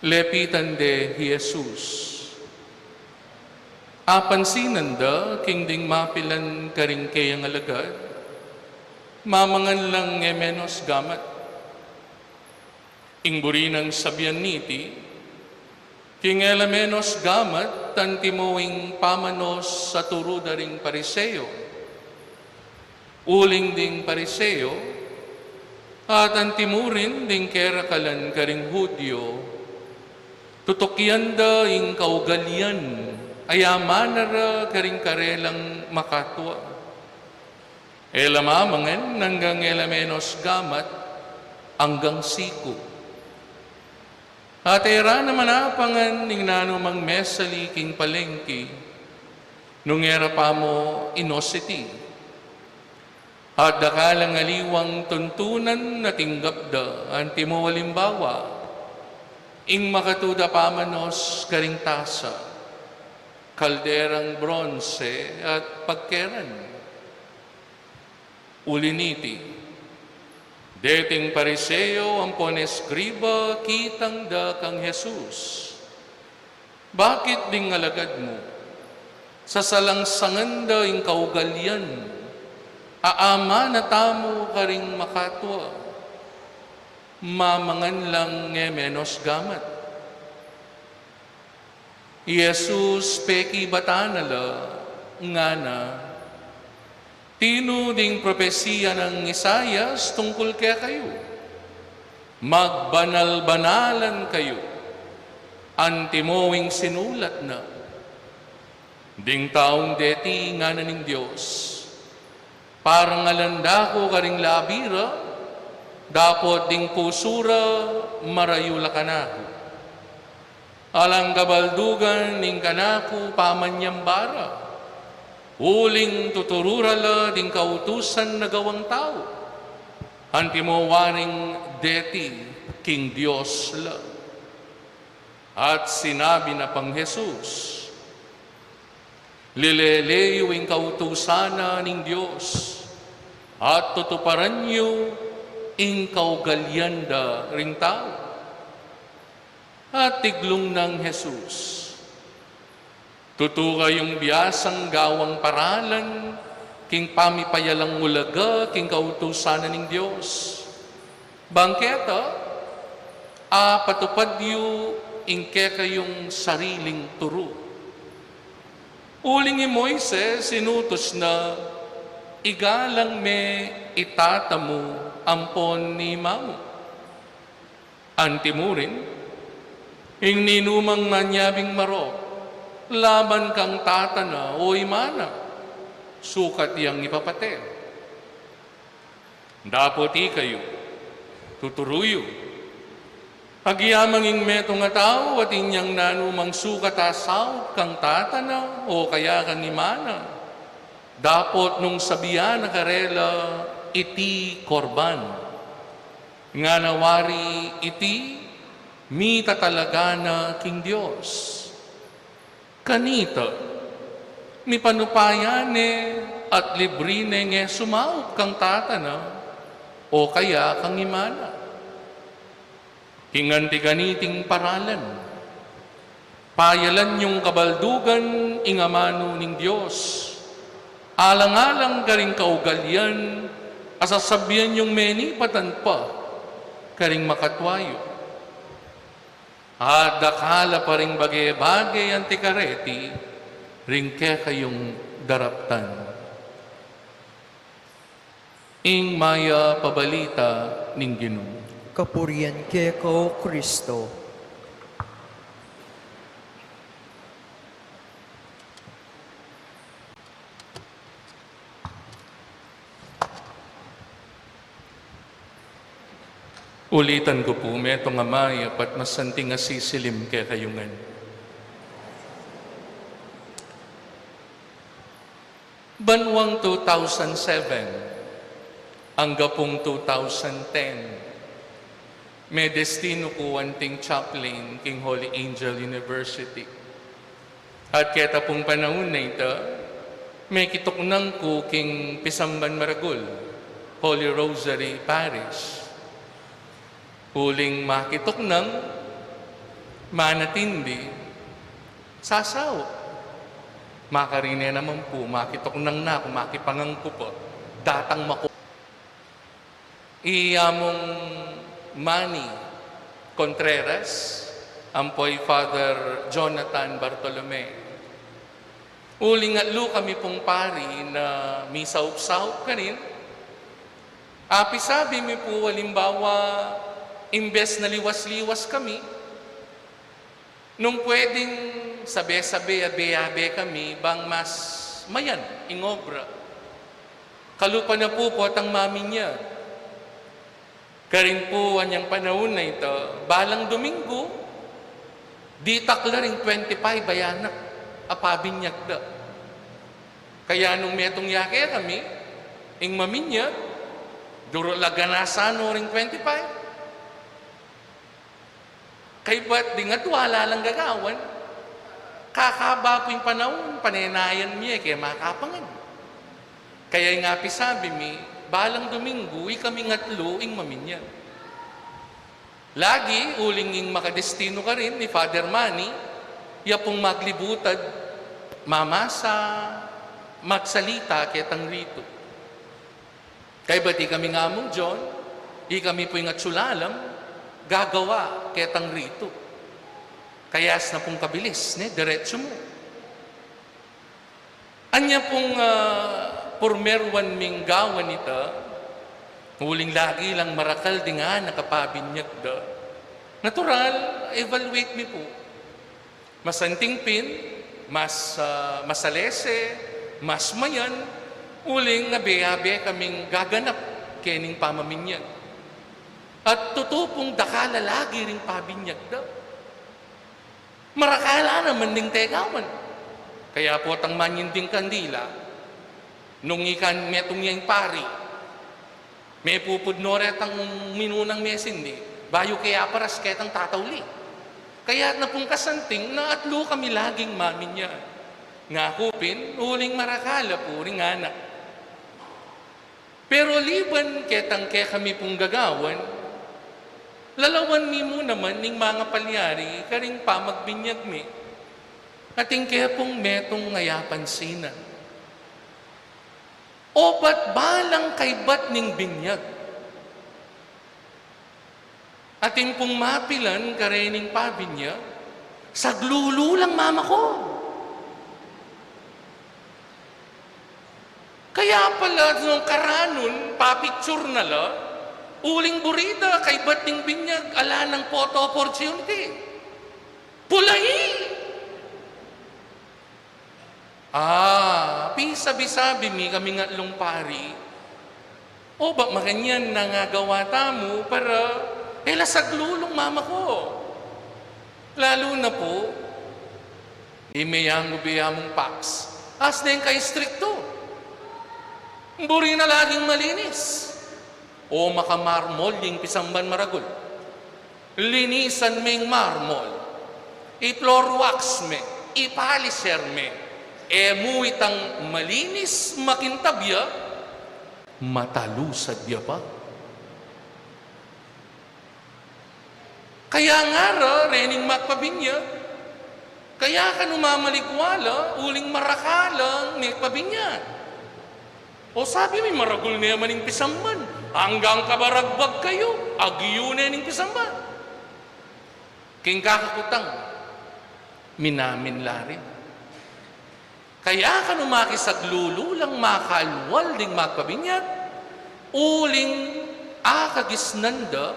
lepitan de hi Jesus. Apansinan da king ding mapilan karing keyang alagad, mamangan lang e menus gamat. Ing buri nang sabian niti, king e la menus gamat, antimo ing pamanus a turu da ring Pariseo. Uling ding Pariseo, at antimo rin ding kerakalan karing Judio, tutukian da ing kaugalian a amana ra karing karelang makatua. E la mamangan anggang e la menus gamat anggang siku. At e ra naman apangan ing nanumang mesali king palengki, nung e ra pa mu inus iti. At dakal a aliwang tuntunan a tinggap da, antimo alimbawa, ing makatu da pamanus karing tasa, kalderang bronse, at pagkeran. Uli niti, deting Pariseo ampon eskriba kitang da kang Jesus. Bakit ding alagad mu sasalangsangan da ing kaugalian a amana tamu karing makatua? Mamangan lang nge menos gamat. I Jesus pekibatan na la, ngana, "Tinu ding propesia nang Isaias tungkul kekayu? Magbanal-banalan kayu, antimo ing sinulat na." Ding taung deti ngana ning Dios, "Parangalan da ku karing labi ra, dapot ding pusu ra marayu la kanaku. Alang kabaldugan ning kanaku pamanyamba ra, uling tuturu ra la ding kautusan na gawang tau, antimo waring deti king Dios la." At sinabi na pang Jesus, "Lilele yu ing kautusan na ning Dios, at tutuparan yu ing kaugalian da ring tau." At tiglung nang Jesus, "Tutu kayung biasang gawang paralan king pamipayalang ulaga king kautusan na ning Dios. Bang keta, apatupad yu ing kekayung sariling turu. Uling i Moises inutus na, 'Igalang me i tata mu ampon i ima mu.' Antimo rin, ing ninumang manyabing marok laban kang tata na o ima na, sukat yang ipapate. Dapot ikayu, tuturu yu, agyamang ing metung a tau atin yang nanumang sukat a saup kang tata na o kaya kang ima na, dapot nung sabian na karela, 'Iti korban,' ngana, wari, 'Iti mitatalaga na king Dios.' Kanita, mipanupayan ne at libri ne nge sumaup kang tata na o kaya kang ima na. King anti kaniting paralan, payalan yung kabaldugan ing amanu ning Dios, alang-alang karing kaugalian a sasabian yung menipatan pa karing makatwa yu. At dakal a pa ring bage-bage anti kareti ring kekayung daraptan." Ing mayap a balita ning Ginu. Kapurian keka, O Kristo. Ulitan ku pu, metung a mayap at masanting a sisilim kekayu ngan. Banwang two thousand seven, angga pung two thousand ten, medestinu ku anting chaplain king Holy Angel University. At keta pung panaun a ita, mekituknang ku king pisamban maragul, Holy Rosary Parish. Uling makituknang, manatindi, sasaup. Makarine naman pu, makituknang na ku, makipangan ku pa, datang maku- I Among Manny Contreras, ampo i Father Jonathan Bartolome. Uling atlu kami pung pari na misaup-saup karin, apisabi mi pu, alimbawa, imbes na liwas-liwas kami, nung pwedeng sabe-sabe, abe-abe kami, bang mas mayan ing obra. Kalupa na pu potang maminyag. Karin pu anyang panaun a ita, balang Dominggu, ditak la ring twenty-five a yanak a pabinyag da. Kaya nung metung ya kekami ing maminyag, duru la ganasan no ring twenty-five. Kaybat ding atlu ala lang gagawan, kakaba pu ing panaun, panenayan mi e ke makapangan. Kaya ing apisabi mi, balang Dominggu, ikaming atlu ing maminyag. Lagi, uling ing makadestinu karin i Father Manny, ya pung maglibutad, mamasa, magsalita ketang ritu. Kaybat ikaming Among John, ikami pu ing atsu lalam, gagawa ketang ritu. Kaya asna pung kabilis, ne, diretsu mu. Anya pung, ah, purmeruan ming gawan ita, uling lagi lang marakal ding anak a pabinyag da. Natural, evaluate mi pu. Masanting pin, mas, ah, masalese, mas mayan, uling abe-abe kaming gaganap kening pamaminyag. At tutu pung dakal a lagi ring pabinyag da. Marakal a naman ding tegawan. Kaya potang manyinding kandila, nung ikan metung ya ing pari, mepupudno retang minunang mesindi, bayu ke aparas ketang tatauli. Kaya na pung kasanting na atlu kami laging maminyag. Ngaku pin, uling marakal a pu ring anak. Pero liban ketang kekami pung gagawan, lalawan mi mu naman ning mangapalyari karing pamagbinyag mi. Atin ke pung metung a yapansinan. O ba't balang kaybat ning binyag? Atin pung mapilan karening pabinyag, saglulu lang mama ku. Kaya pala nung karanun, papicture na la, uling buri da, kaybat ning binyag, ala nang photo opportunity. Pulai! Ah, pisabi-sabi mi kaming atlung pari. O, ba makanyan na nga gawa tamu para e la saglulung mama ku? Lalu na pu, i meyang ubi amung paks. As deng kaistriktu. Buri na laging malinis. O makamarmol ing pisamban maragul. Linisan me ing marmol. I-floor wax me, i-polisher me. E mu itang malinis, makintab ya, matalusad ya pa. Kaya ngara, rening magpabinyag, kaya ka nu mamaligwala, uling marakal a megpabinyag. O sabi mi, maragul ne man ing pisamban, anggang kabaragbag kayu, agyu ne ning pisamban. King kakakutang, minamin la rin. Kaya ka nu makisaglulu lang makalwal ding magpabinyag, uling akagisnan da,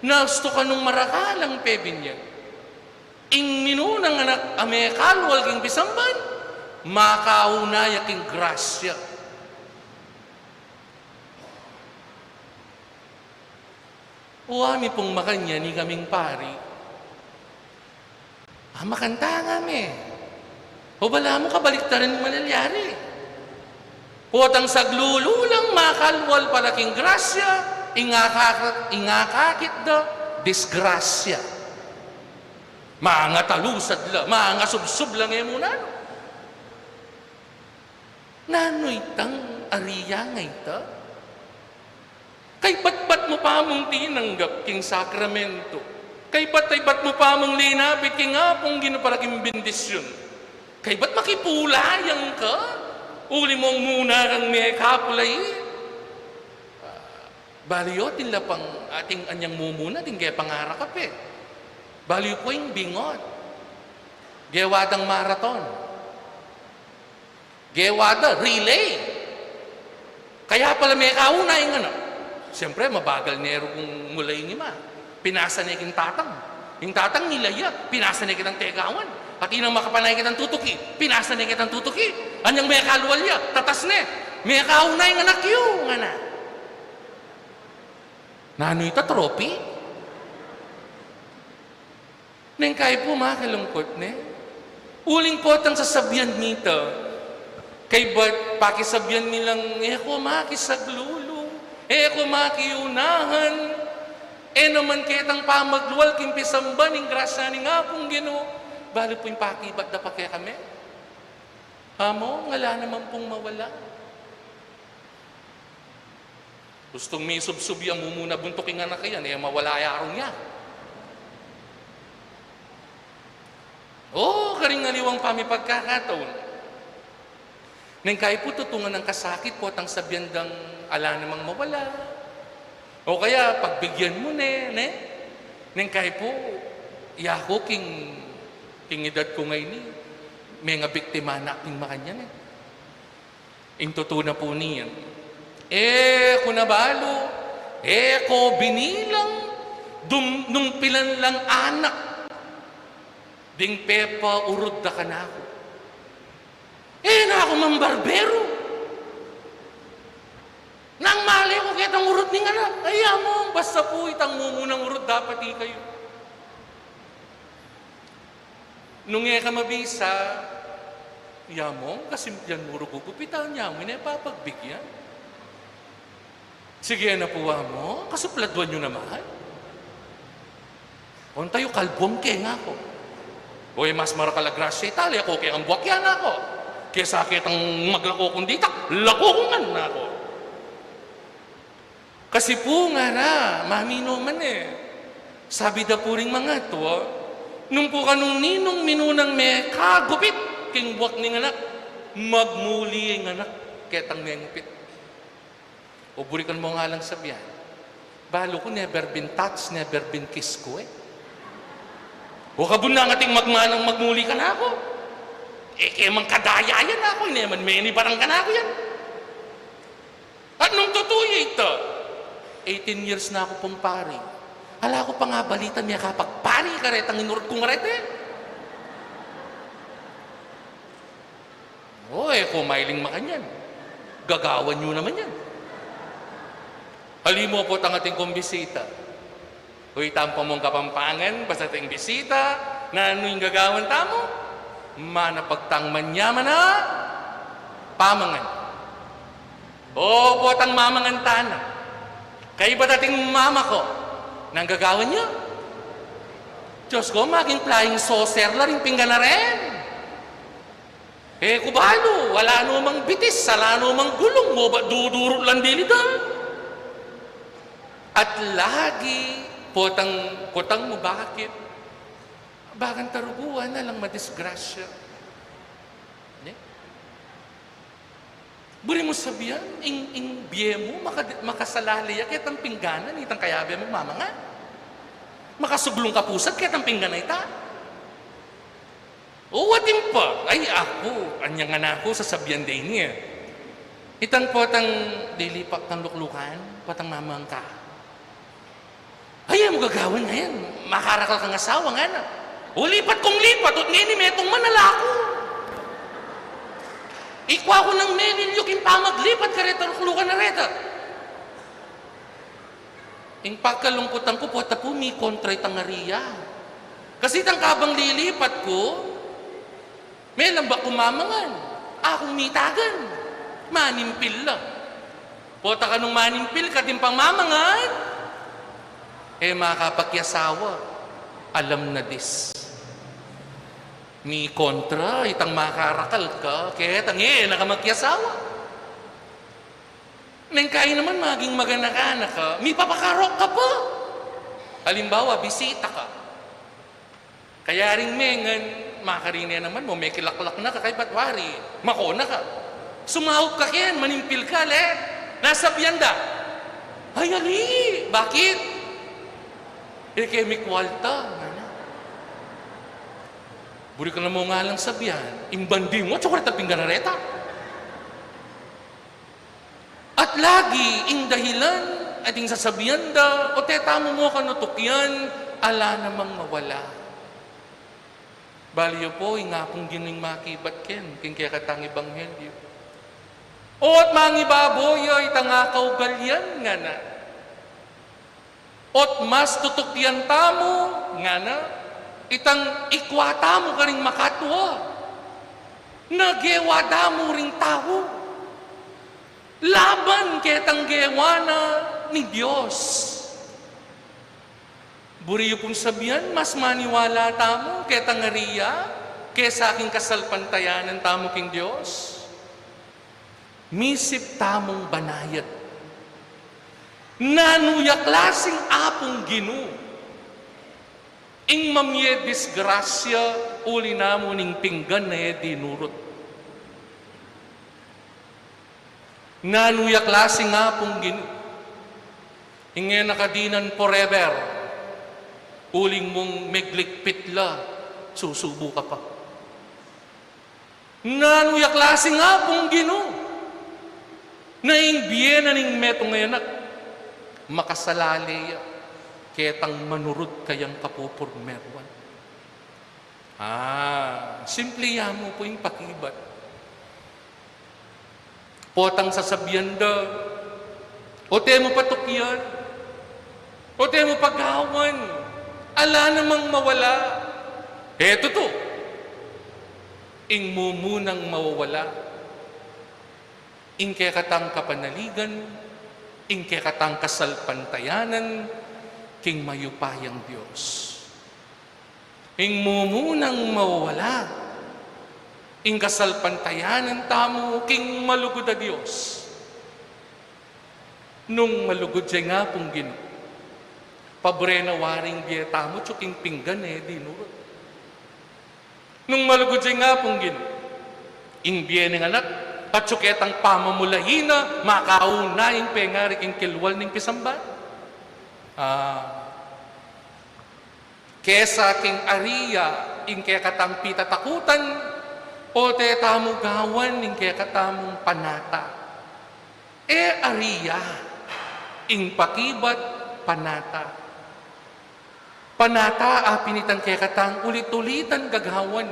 na ustu ka nung marakal a pebinyag. Ing minunang anak a mekalwal king pisamban, makauna ya king grasya. O, ami pung makanyan, ikaming pari. Ah, makanta nga me. O balamu kabaliktaran ing malalyari. Potang saglulu lang makalwal pala king grasya, ing akaka-, ing akakit da, disgrasya. Mangatalusad la, mangasubsub la nge mu nanu. Nanu itang ari ya nga ita? Kaybat bat mu pa mung tinanggap king sakramento? Kaybat, kaybat mu pa mung linapit king Apung Ginu para king bendisyun? Kaybat makipula yang ka? Uli mung muna kang mekapulai. Balu yu, atin la pang ating anyang mumuna, atin ke pangarakap e. Balu yu pu ing bingot. Gewa dang marathon. Gewa da, relay. Kaya pala mekauna ing anak. Siyempre, mabagal ne rung mulai ing ima. Pinasa ne king tatang. Ing tatang nilai ya, pinasa ne ketang tegawan. At inang makapanay ketang tutuki, pinasa ne ketang tutuki. Anyang mekalwal ya, tatas ne. Mekauna ing anak yu, ngana. Nanu ita, trophy? Neng kayi pu makalungkut ne. Uling potang sasabian mi ita, kaybat pakisabian mi lang, e ku makisaglulu, e ku makiunahan, e naman ketang pamaglual king pisamban ing grasya ning Apung Ginu. Balu pu ing pakibat da pa kekami. Amo, ala naman pung mawala. Gustung misubsub ya, mumuna buntuk ing anak a yan, e mawala ya rung ya. O, karing aliwang pamipagkakataun. Neng kayi pu tutungan nang kasakit potang sabian dang ala namang mawala. O kaya, pagbigyan mu ne, ne? Neng kai pu, yaku king, king edad ku ngeni, mengabiktima na king makanyan e. Ing tutu na pu niyan, e ku na balu, e ku binilang, dum-, nung pilan lang anak ding pepaurud da kanaku. E na ku mambarberu. Nang male ku ketang urud ning anak, ay, Among, basta pu itang mumunang urud dapat ikayu. Nung e ka mabisa, ay, Among, kasimplian mu ru gugupitan, yamu ne papagbigyan. Sige na pu, Among, kasupladuan yu naman. Onta yu kalbung ke, ngaku. Oy, mas marakal a grasya ita, ali aku ke ang buak ya, ngaku. Kesa ketang maglako kung ditak, lako ku ngan, ngaku. Kasi pu ngara, maminu man e. Sabi da pu ring mangatua, nung pu kanung ninung minunang mekagupit king buak ning anak, magmuli ing anak ketang mengupit. O, buri ku namu ngan lang sabian, balu ku never been touch, never been kiss ku e. O, kabud nang ating magmanang magmuli kanaku. E ke mang kadaya yan, aku, e ne man menibarang kanaku yan. At nung tutu ya ita, eighteen years na ku pung pari. Ala ku pa nga balita mekapagpari karetang inurud kung arete. O, e ku mailing makanyan. Gagawan yu naman yan. Halimawa pu, itang atin kung bisita. O, itang pamung Kapampangan, basta atin bisita, nanu ing gagawan tamu? Manapag tang manyaman a pamangan. O, potang mamangan tana. Kaybat atin mama ku, nanu ing gagawan yu? Dios ku, maging flying saucer la ring pinggan a ren. E ku balu, ala no mang bitis, ala no mang gulung, o ba dudurut lang dili da. At lagi, potang, kutang mu bakit? Bagan taruguan na lang madisgrasya. Ne? Buri mu sabian, ing, ing bie mu, maka-, makasalali ya ketang pingganan, itang kayabe mu mamangan. Makasuglung ka pusat ketang pinggan a ita. O, atin pa. Ay, aku, anyang anak ku, sasabian de ini e. Itang potang lilipat kang luklukan, potang mamang ka. Ay, e mu gagawan ngayan, makarakal kang asawa, ngana. O, lipat kung lipat, ot ngeni metung man ala ku. Ikwa ku nang menilyu king pamaglipat kareta luklukan a reta. Ing pakalungkutan ku, pota pu mikontra itang ari ya. Kasi itang kabang lilipat ku, melambat kung mamangan, akung mitagan, manimpil la. Pota kanung manimpil ka, atin pang mamangan, e makapakiasawa, alam na dis. Mikontra itang makarakal ka, ketang e na ka makiasawa. Neng kai naman maging magana ka na ka, mipapakarok ka pa. Alimbawa, bisita ka. Kayaring mengan, makarine naman mu, mekilaklak na ka, kaybat wari, mako na ka. Sumaup ka ken, manimpil ka, le. Nasabian da, "Ay, ali, bakit? E ke mikwalta," ngana. Buri ku namu ngan lang sabian, ing bandi mu, atsu ku reta pinggan a reta. At lagi ing dahilan, ating sasabian da, o teta mu mu kanutukian, ala namang mawala. Balu yu pu, ing Apung Ginu ing makibat ken, king kekatang ebanghelyu. O't mangibabu ya itang akaugalian, ngana. O't mas tutukian tamu, ngana, itang ikwa tamu karing makatua. Na gewa da mu ring tau laban ketang gewa na ning Dios. Buri yu pung sabian, mas maniwala tamu ketang ari ya kesa king kasalpantayanan tamu king Dios. Misip tamung banayad. Nanu ya klasing Apung Ginu ing mamie disgrasya uli namu ning pinggan a e dinurut? Nanu ya klasing Apung Ginu ing e na kadinan forever? Uling mung megligpit la, susubu ka pa. Nanu ya klasing Apung Ginu na ing bie na ning metung a anak, makasalale ya ketang manurut kayang kapupurmeruan? Ah, simple ya mu pu ing pakibat. Potang sasabian da, "O te mu patukian, o te mu pagawan, ala namang mawala." E tutu, ing mumunang mawawala ing kekatang kapanaligan, ing kekatang kasalpantayanan king mayupayang Dios. Ing mumunang mawawala ing kasalpantayanan tamu king malugud a Dios. Nung malugud ya ing Apung Ginu, pabre na waring bie tamu atyu king pinggan e dinurut. Nung malugud ya ing Apung Ginu, ing bie ning anak atyu ketang pamamulahi na, makauna ing pengari king kilwal ning pisamban. Ah, kesa king ari ya ing kekatang pitatakutan, o te tamu gawan ing kekatamung panata. E ari ya ing pakibat, panata. Panata a pin itang kekatang ulit-ulitan gagawan,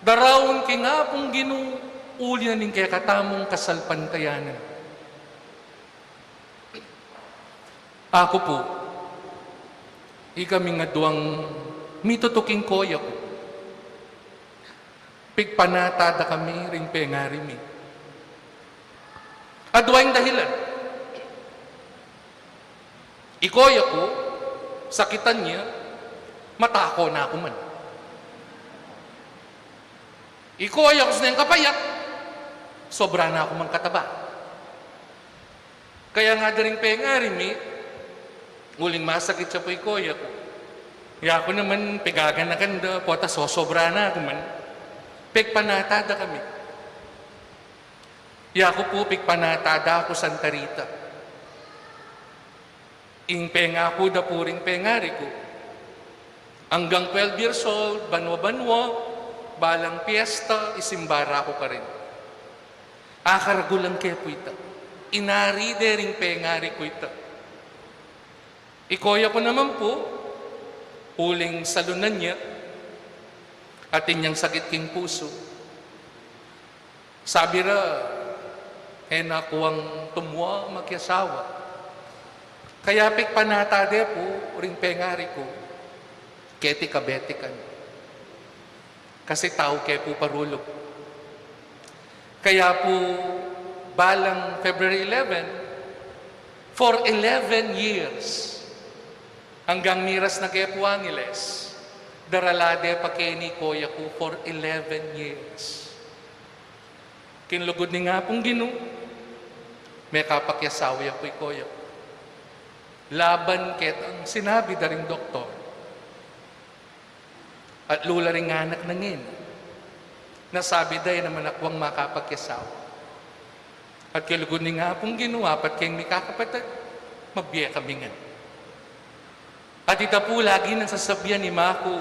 daraun king Apung Ginu, uli na ning kekatamung kasalpantayanan. Aku pu, ikaming aduang mitutu king koya ku, pigpanata da kami ring pengari mi. Adua ing dahilan. I koya ku, sakitan ya, matako na ku man. I koya ku, sineng kapayat, sobra na ku mang kataba. Kaya ngana da ring pengari mi, uling masakit ya pu i koya ku, yaku naman pigaganakan da, pota sosobra na ku man. Pigpanata da kami. Yaku pu, pigpanata da ku Santa Rita. Ing pengaku da pu ring pengari ku, anggang twelve years old, banwa-banwa, balang piesta, isimba ra ku karin. Akaragulan ke pu ita. Inari de ring pengari ku ita. I koya ku naman pu, uling salunan ya, atin yang sakit king pusu. Sabi ra, e na kuang tumua makiasawa. Kaya pigpanata de pu ring pengari ku, keti kabetikan. Kasi tau ke pu parulug. Kaya pu, balang February eleven, for eleven years, anggang miras na ke pu Angeles, darala de pa keni koya ku for eleven years. King lugud ning Apung Ginu, mekapakiasawa ya pu i koya ku. Laban ketang sinabi da ring doktor, at lula ring anak na ngeni, na sabi da e naman akuang makapakiasawa. At king lugud ning Apung Ginu, apat keng mikakapatad, mabie kami ngan. At ita pu lagi nang sasabian, ima ku,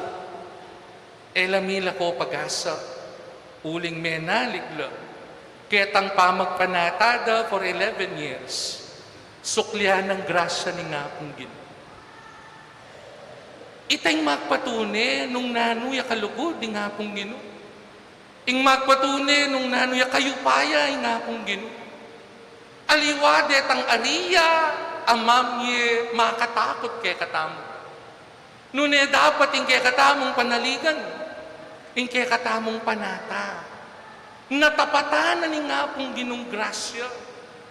e la mila ko pag-asa, uling menalig la ketang pamagpanata da for eleven years, suklian nang grasya ning Apung Ginu. Ita ing magpatune nung nanu ya kalugud ning Apung Ginu. Ing magpatune nung nanu ya kayupaya ing Apung Ginu. Aliwa detang ari ya a mamie makatakut kekatamu. Nune dapat ing kekatamung panaligan, ing kekatamung panata, na tapatan na ning Apung Ginung grasya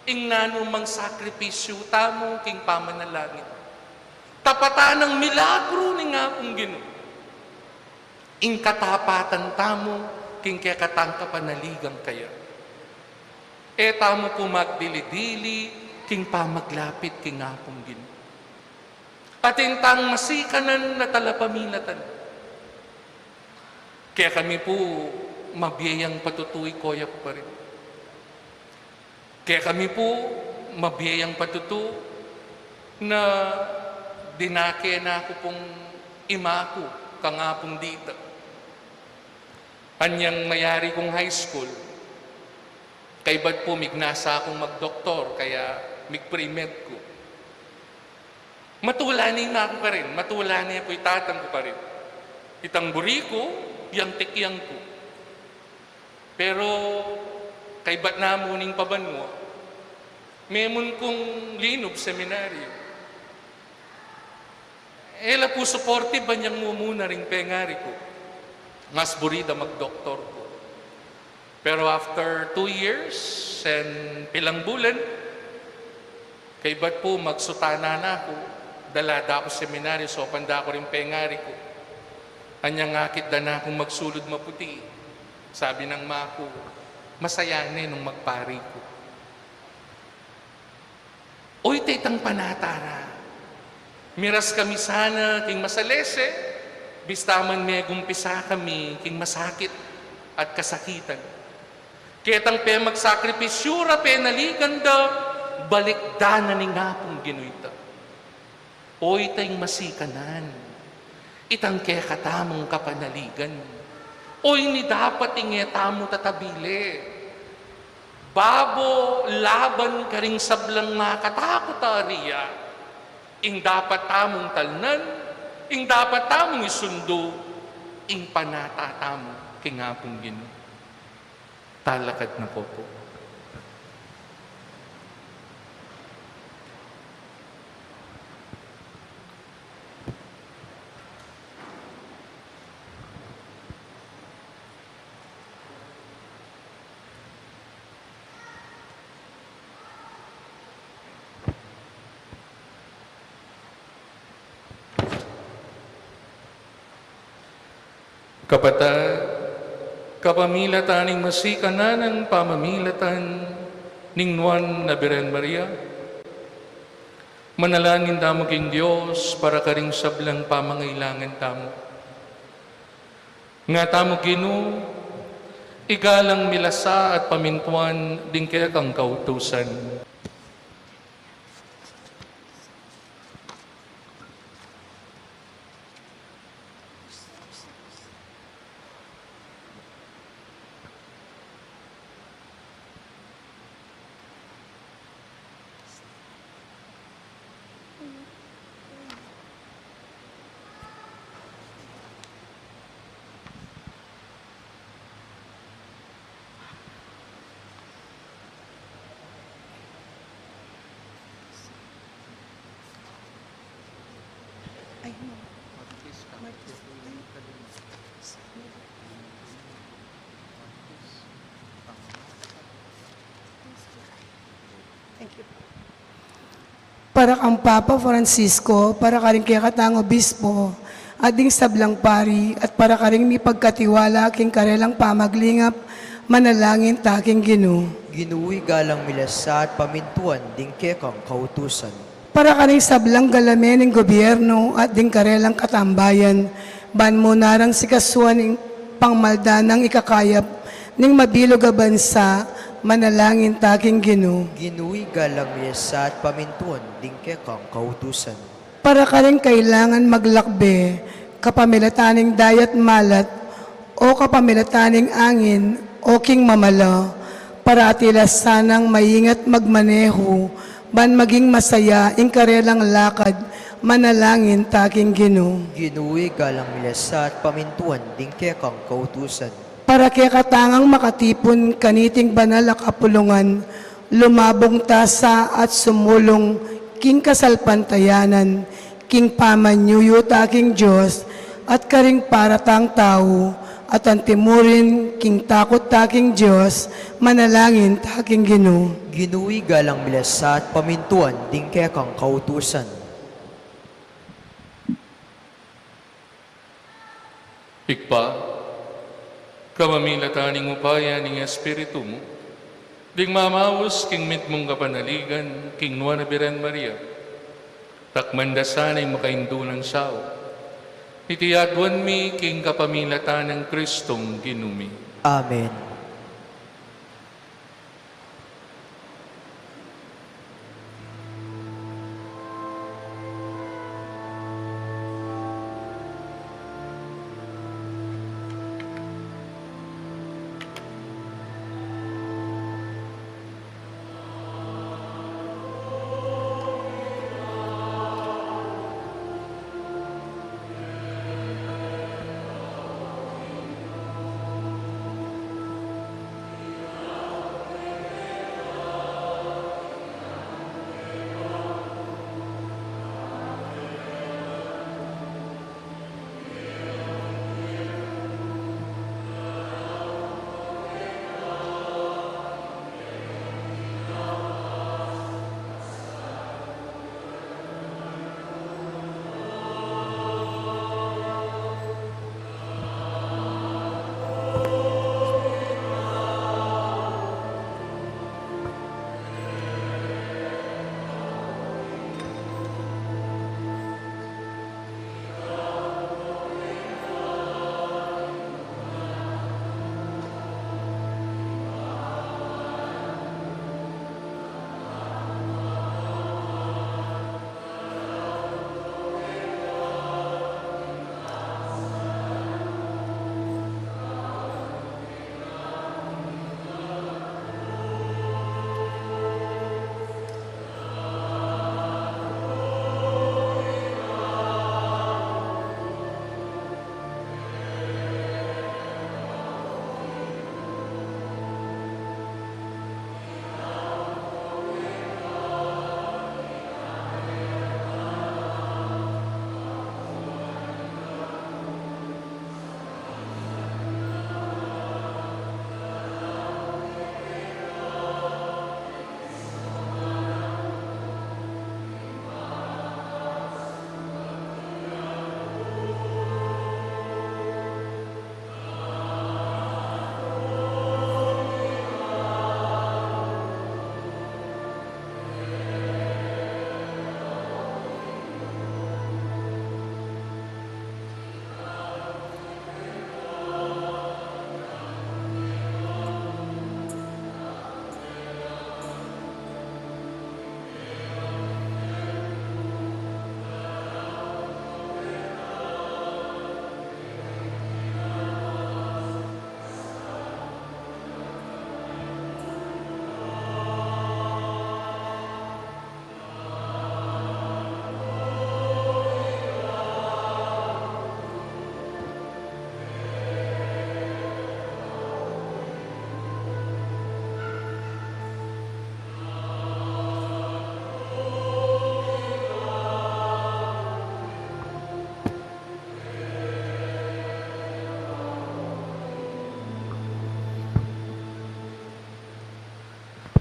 ing nanu mang sakripisyu tamu king pamanalangin. Tapatan nang milagru ning Apung Ginu ing katapatan tamu king kekatang kapanaligan kaya. E tamu pu magdili-dili king pamaglapit king Apung Ginu. Atin tang masikanan a talapamilatan. Kekami pu, mabie yang patutu i koya ku pa rin. Kekami pu, mabie yang patutu na dinake na ku pung Ima ku, kang Apung dita. Anyang mayari kung high school, kaybat pu mignasa kung magdoktor, kaya migpremed ku. Matula ne ima ku karin, matula ne pu i tatang ku karin. Itang buri ku, yang tikyang ku. Pero kaybat na mu ning pabanua, memun kung linub seminaryo. E la pu supportive anyang mumuna ring pengari ku. Mas buri da magdoktor ku. Pero after two years and pilang bulan, kaybat pu magsutana na ku, dala da ku seminaryo, saupan da ku ring pengari ku. Anyang akit da na kung magsulud maputi, sabi nang ima ku, masaya ne nung magpari ku. Oy, tetang panatara. Miras kami sana king masalese, bista man megumpisa kami king masakit at kasakitan. Ketang pemagsakripisyu ra penaligan da, balikdan na ning Apung Ginu ita. Oy, tang masikanan, itang kekatamung kapanaligan. Oy, ni dapat ing e tamu tatabile. Babo laban karing sablang makatakut a ria. Ing dapat tamung talnan, ing dapat tamung isundu, ing panata tamu king Apung Ginu. Talakad na ko pu. Kapatad, kapamilatan ning masikanan a pamamilatan ning Nuan a Birhen Maria, manalangin tamu king Dios para karing sablang pamangailangan tamu. Nga tamu, Ginu, igalang mi la sa at pamintuan ding kekang kautusan. Ay, no. Martis. Ay. Thank you. Para kang Papa Francisco, para karing kekatang obispo, at ding sablang pari, at para karing mipagkatiwala king karelang pamaglingap, manalangin ta king Ginu. Ginu, igalang mi la sa at pamintuan ding kekang kautusan. Para karing sablang galamen ning gobyerno at ding karelang katambayan, ban mu na rang sikasuan ing pangmaldan nang ikakayap ning mabilug a bansa, manalangin ta king Ginu. Ginu, igalang mi la sa at pamintuan ding kekang kautusan. Para karing kailangan maglakbe, kapamilatan ning dayat malat, o kapamilatan ning angin, o king mamala, parati la sanang maingat magmaneho, ban maging masaya ing karelang lakad, manalangin ta king Ginu. Ginu, igalang mi la sa at pamintuan ding kekang kautusan. Para kekatang makatipun kaniting banal a kapulungan, lumabung ta sa at sumulung king kasalpantayanan, king pamanyuyu ta king Dios, at karing paratang tau, at antimurin king takut ta king Dios, manalangin ta king Ginu. Ginu, igalang mi la sa at pamintuan ding kekang kautusan. Ibpa, kapamilatan ning upaya ning Espiritu mu, ding mamaus king mitmung kapanaligan king Nuan a Birhen Maria, takman da sana ing makaindulang sau. Iti aduan mi king kapamilatan nang Kristong Ginu mi.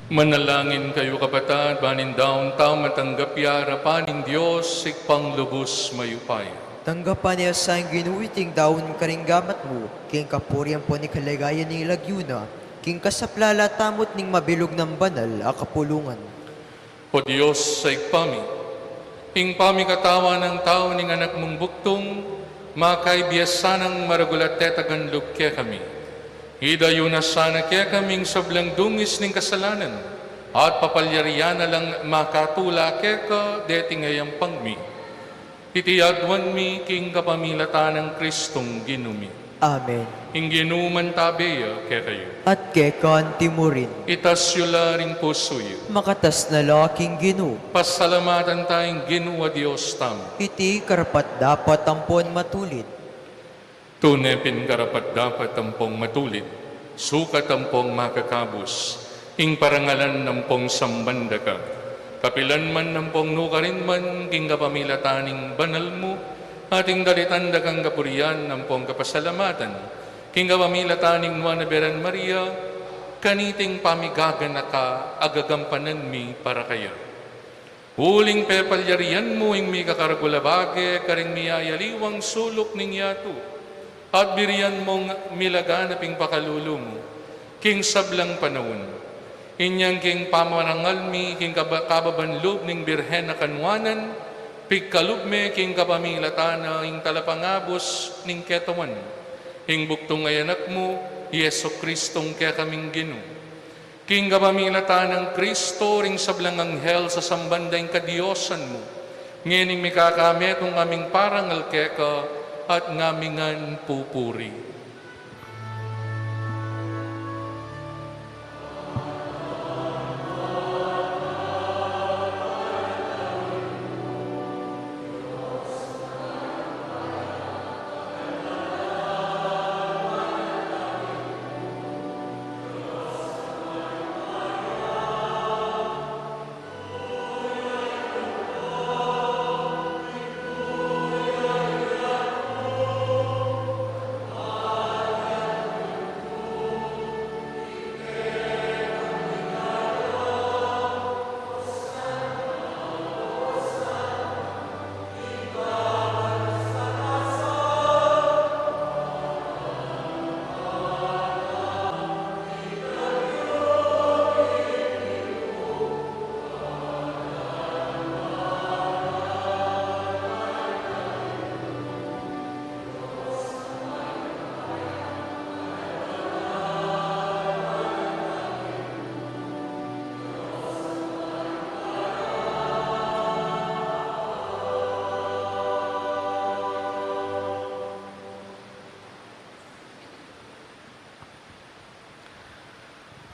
Manalangin kayu, kapatad, ban ing daun tang matanggap ya king arapan ning Dios, Ibpang lubus mayupaya. Tanggapan na sa ing Ginu iting daun karing gamat mu, king kapurian ampon king kaligayan ning lagyu na, king kasaplalan tamu at ning mabilug nang banal a kapulungan. O Dios a Ibpa mi, ing pamikatawan nang tau ning Anak mung bugtung, makaibie sanang maragul at tetagan lub kekami. Idayu na sana kekami ing sablang dungis ning kasalanan, at papalyarian na lang makatula keka deting ayampang mi. Iti aduan mi king kapamilatan nang Kristong Ginu mi. Amen. Ing Ginu mantabe ya kekayu. At keka anti mu rin. Itas yu la ring pusu yu. Makatas na la king Ginu. Pasalamatan taya ing Ginu a Dios tamu. Iti karapat-dapat ampon matulid. Tune pin karapat-dapat ampong matulid, sukat ampong makakabus, ing parangalan ampong samban da ka, kapilan man ampong nukarin man, king kapamilatan ning banal mu, ating dalitan da kang kapurian ampong kapasalamatan, king kapamilatan ning Nuan a Birhen Maria, kaniting pamigaganaka a gagampanan mi para kaya. Uling pepalyarian mu ing mikakaragul a bage karing miyayaliwang suluk ning yatu, at birian mung milaganap ing pakalulu mu king sablang panaun. Inyang king pamarangal mi king kaba-, kababan lub ning Birhen a Kanuanan, pigkalub me king kapamilatan na ing Talapangabus ning ketawan, ing bugtung a Anak mu, i Jesucristong kekaming Ginu. King kapamilatan nang Kristo, ring sablang anghel sasamban da ing kadiosan mu. Ngeni mikakametung kaming parangal keka at ngamingan pupuri.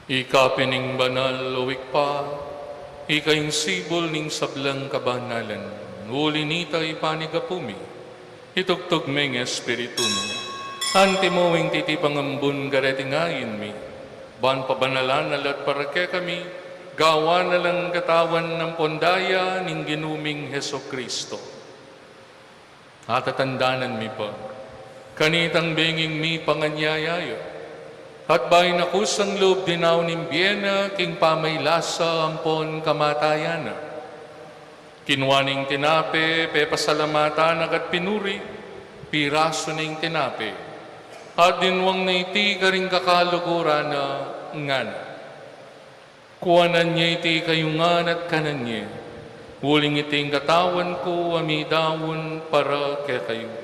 Ika pin ing banal, o Ibpa, ika ing sibul ning sablang kabanalan. Uli nita, ipanyawad mi, itugtug me ing Espiritu mu, antimo ing titipang ambun kareting ain mi, ban pabanalan na la at para kekami, gawan na lang katawan ampon daya ning Ginu ming Jesucristo. Atatandanan mi pa kanitang benging mipanganyaya ya, at bayu na kusang lub dinaun ing bie na king pamaylasa ampon kamatayan na, kinua ne ing tinape, pepasalamatan na ka't pinuri, pirasu ne ing tinape, at dinwang na iti karing kakaluguran na, ngana: Kuanan ye iti kayu ngan at kanan ye, uling iti ing katawan ku a midaun para kekayu.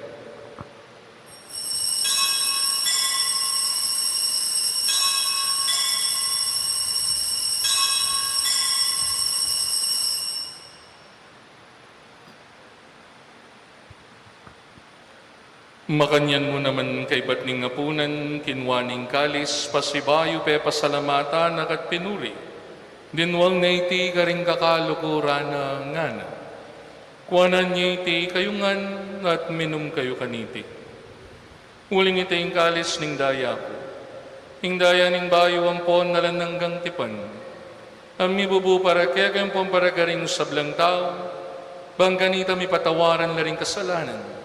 Makanyan mu naman kaibat ning apunan, kinua ne ing kalis, pasibayu pepasalamatan na ka't pinuri, dinwang ne iti karing kakaluguran na, ngana: Kuanan ye iti kayu ngan at minum kayu kaniti, uling iti ing kalis ning daya ku, ing daya ning bayu ampon alang anggang tipan, a mibubu para kekayu ampon para karing sablang tau, ban kanita mipatawaran la ring kasalanan.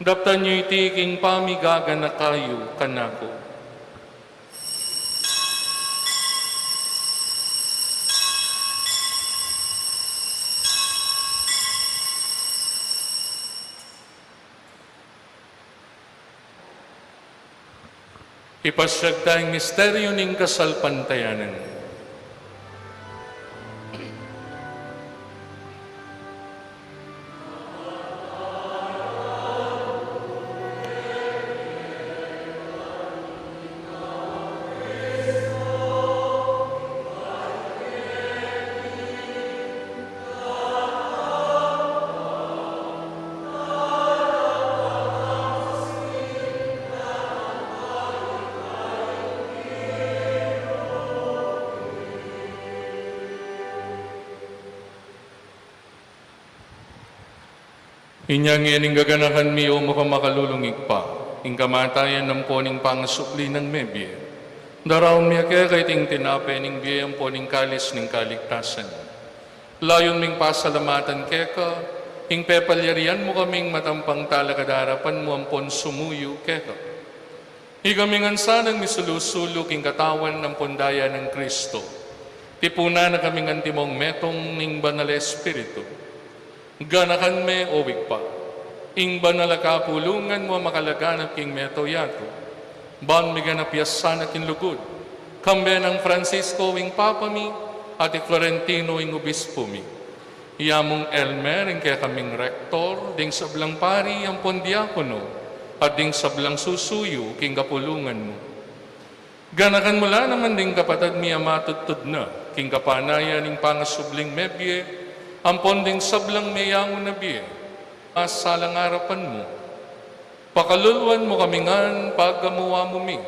Daptan yu iti king pamigaganaka yu kanaku. Ipasyag taya ing misteryu ning kasalpantayanan. Inya ngeni, gaganakan mi, o mapamakalulung Ibpa, ing kamatayan ampon ing pangasubli nang mebie, daraun mi keka iting tinape ning bie ampon ing kalis ning kaligtasan. Layun ming pasalamatan keka ing pepalyarian mu kaming matampang talakad king arapan mu ampon sumuyu keka. Ikami ngan sanang misulu-sulu king katawan ampon daya nang Kristo, tipunan na kaming antimong metung ning Banal Espiritu. Ganakan me, o Ibpa, ing banal a kapulungan mu a makalaganap king mabilug a yatu, ban miganap ya sana king lugud, kambe nang Francisco ing Papa mi, at i Florentino ing Obispo mi. Iya mung Elmer ing kekaming rektor, ding sablang pari ampon diakono, at ding sablang susuyu king kapulungan mu. Ganakan mu la naman ding kapatad mi a matudtud na king kapanayan ning pangasubling mebie, ampon ding sablang meyangu na bie a salang arapan mu. Pakaluluan mu kami ngan pagamuan mu mi.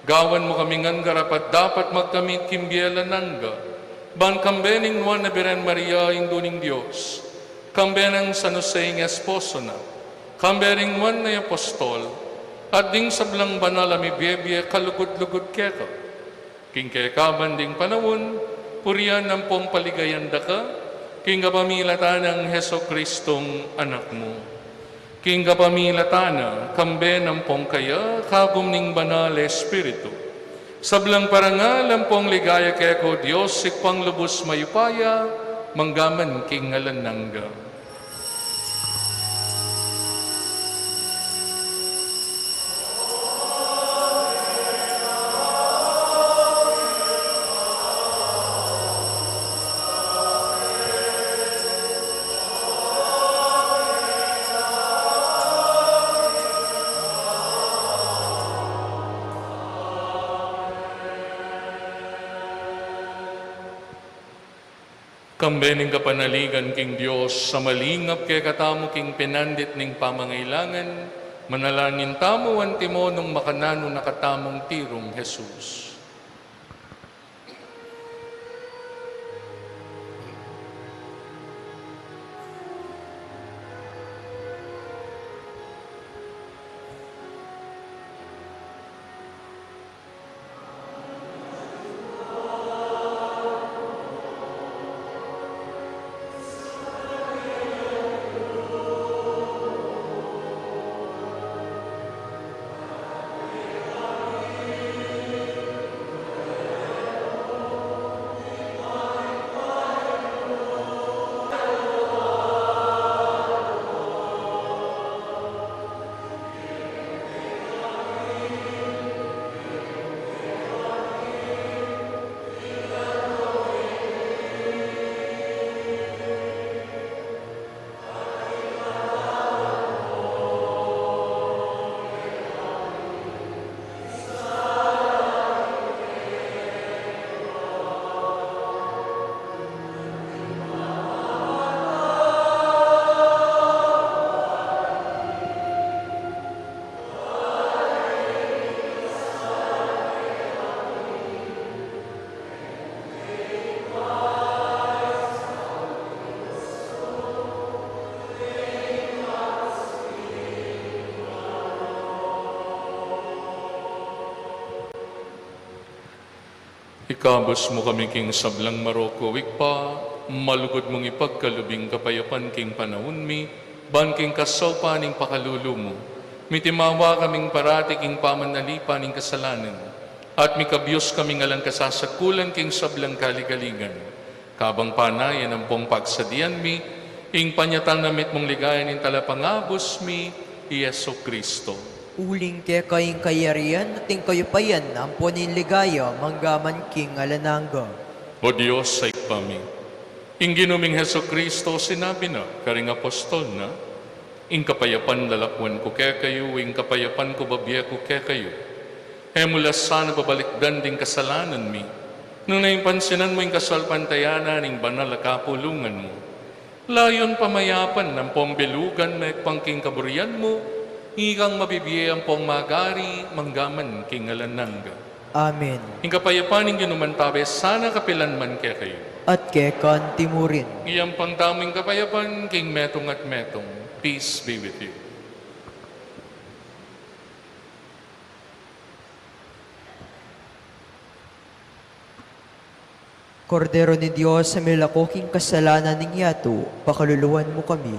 Gawan mu kami ngan karapat-dapat magkamit king bie alang angga, ban kambe ning Nuan a Birhen Maria, Indu ning Dios, kambe nang San Jose ing esposo na, kambe ring nuan a apostol, at ding sablang banal a mibie-bie kalugud-lugud keka. King kekaban ding panaun, purian ampon paligayan da ka, king kapamilatan nang Jesucristong Anak mu. King kapamilatan na, kambe na ampon kaya, kagum ning Banal Espiritu, sablang parangal ampon ligaya keka, o Dios, Ibpang lubus mayupaya, mangga man king alang angga. Kambe ning kapanaligan king Dios a malingap kekatamu king pinandit ning pamangailangan, manalangin tamu antimo nung makananu na katamung tirung Jesus. Ikabus mu kami king sablang marok, o Ibpa, malugud mung ipagkalub ing kapayapan king panaun mi, ban king kasaupan ning pakalulu mu, mitimawa kaming parati king pamanalipan ning kasalanan, at mikabyus kaming alang kasasagkulan king sablang kaligaligan. Kabang panayan ampong pagsadian mi ing panyatang na mitmung ligaya ning Talapangabus mi, i Jesucristo. Uling keka ing kayarian at ing kayupayan ampon ing ligaya mangga man king alang angga. O Dios a Ibpa mi, ing Ginu ming Jesucristo sinabi na karing apostol na, "Ing kapayapan lalakwan ku kekayu, ing kapayapan ku bibie ku kekayu." E mu la sana babalikdan ding kasalanan mi, nune ing pansinan mu ing kasalpantayanan ning banal a kapulungan mu. Layun pamayapan ampong bilugan me pang king kaburian mu, ikang mabibie ampong magari mangga man king alang angga. Amen. Ing kapayapan ning Ginu mantabe sana kapilan man kekayu. At keka anti murin. Iyampan tamu ing kapayapan king metung at metung. Peace be with you. Kordero ning Dios a milalako king kasalanan ning yatu, pakaluluan mu kami.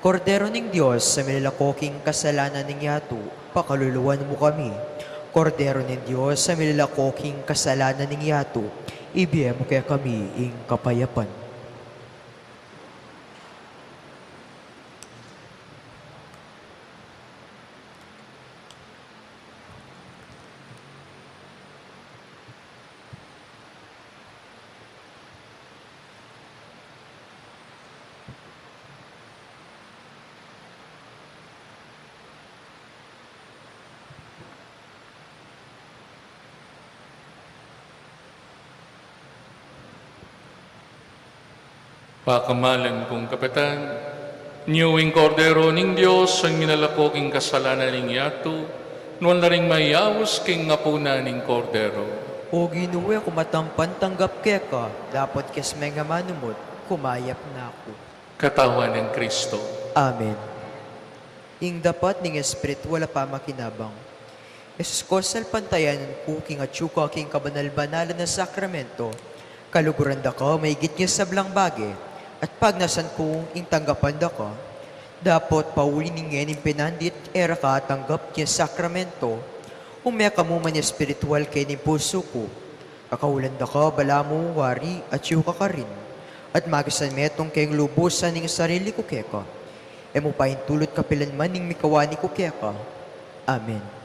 Kordero ning Dios a milalako king kasalanan ning yatu, pakaluluan mu kami. Kordero ning Dios a milalako king kasalanan ning yatu, ibie mu kekami ing kapayapan. Pakamalan kung kapitan, nyo ing Kordero ning Dios, a milalako king kasalanan ning yatu, nuan la ring mayaus king apunan ning Kordero. O Ginu, e ku matampan tanggap keka, dapot kaybat meng amanumut, kumayap na ku. Katawan nang Kristo. Amen. Ing dapat ning espiritual a pamakinabang. Jesus ko, salpantayanan ku king atyu ka king kabanal-banalan a sakramento, kaluguran da ka maigit king sablang bage, at pagnasan ku ing tanggapan da ka. Dapot pauli ning ngening pinandit e ra ka atanggap king sakramento, ume ka mu man espiritual king pusu ku. Kakaulan da ka balamu, wari, atyu ka karin, at magisan metung keng lubusan ing sarili ku keka. E mu paintulut kapilan man ing mikawani ku keka. Amen.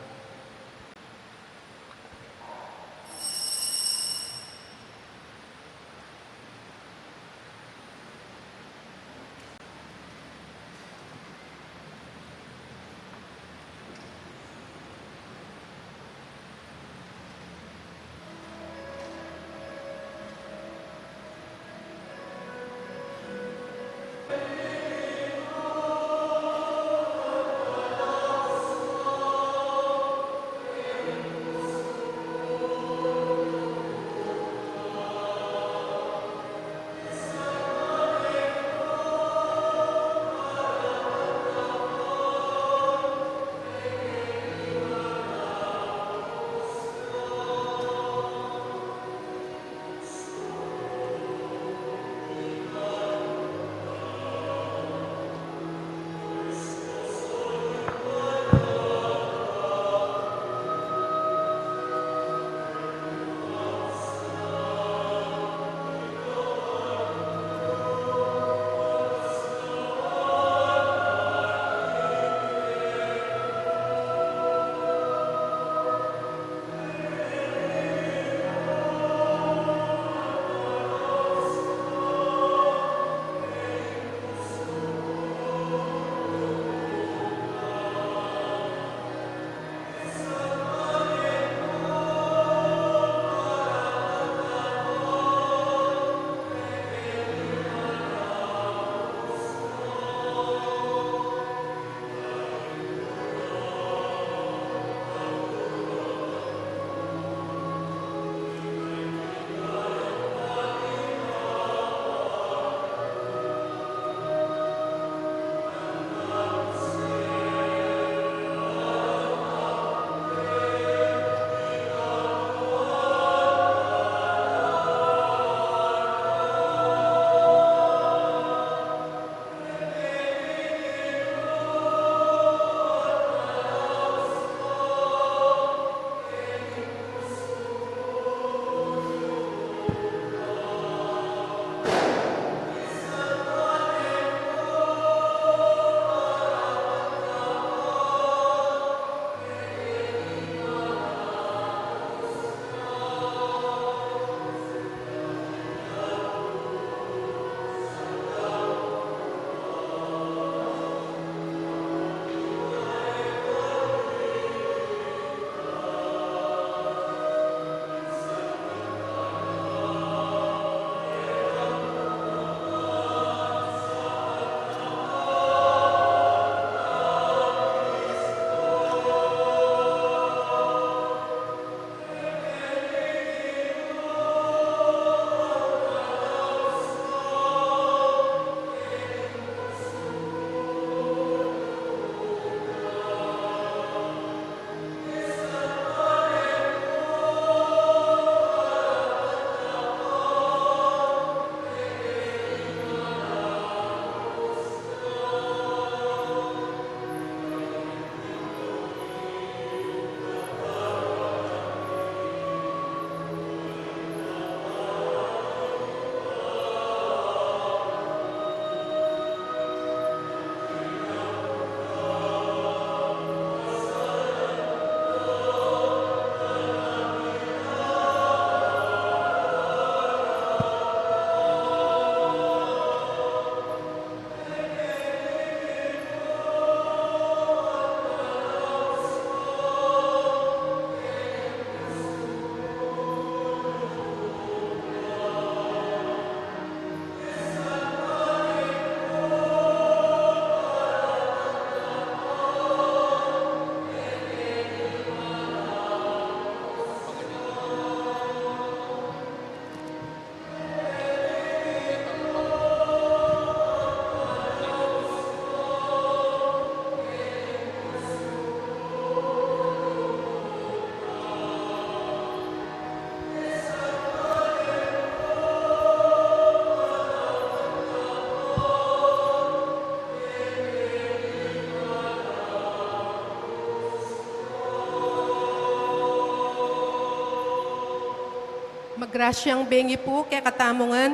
Grasyang bengi pu kekatamu ngan,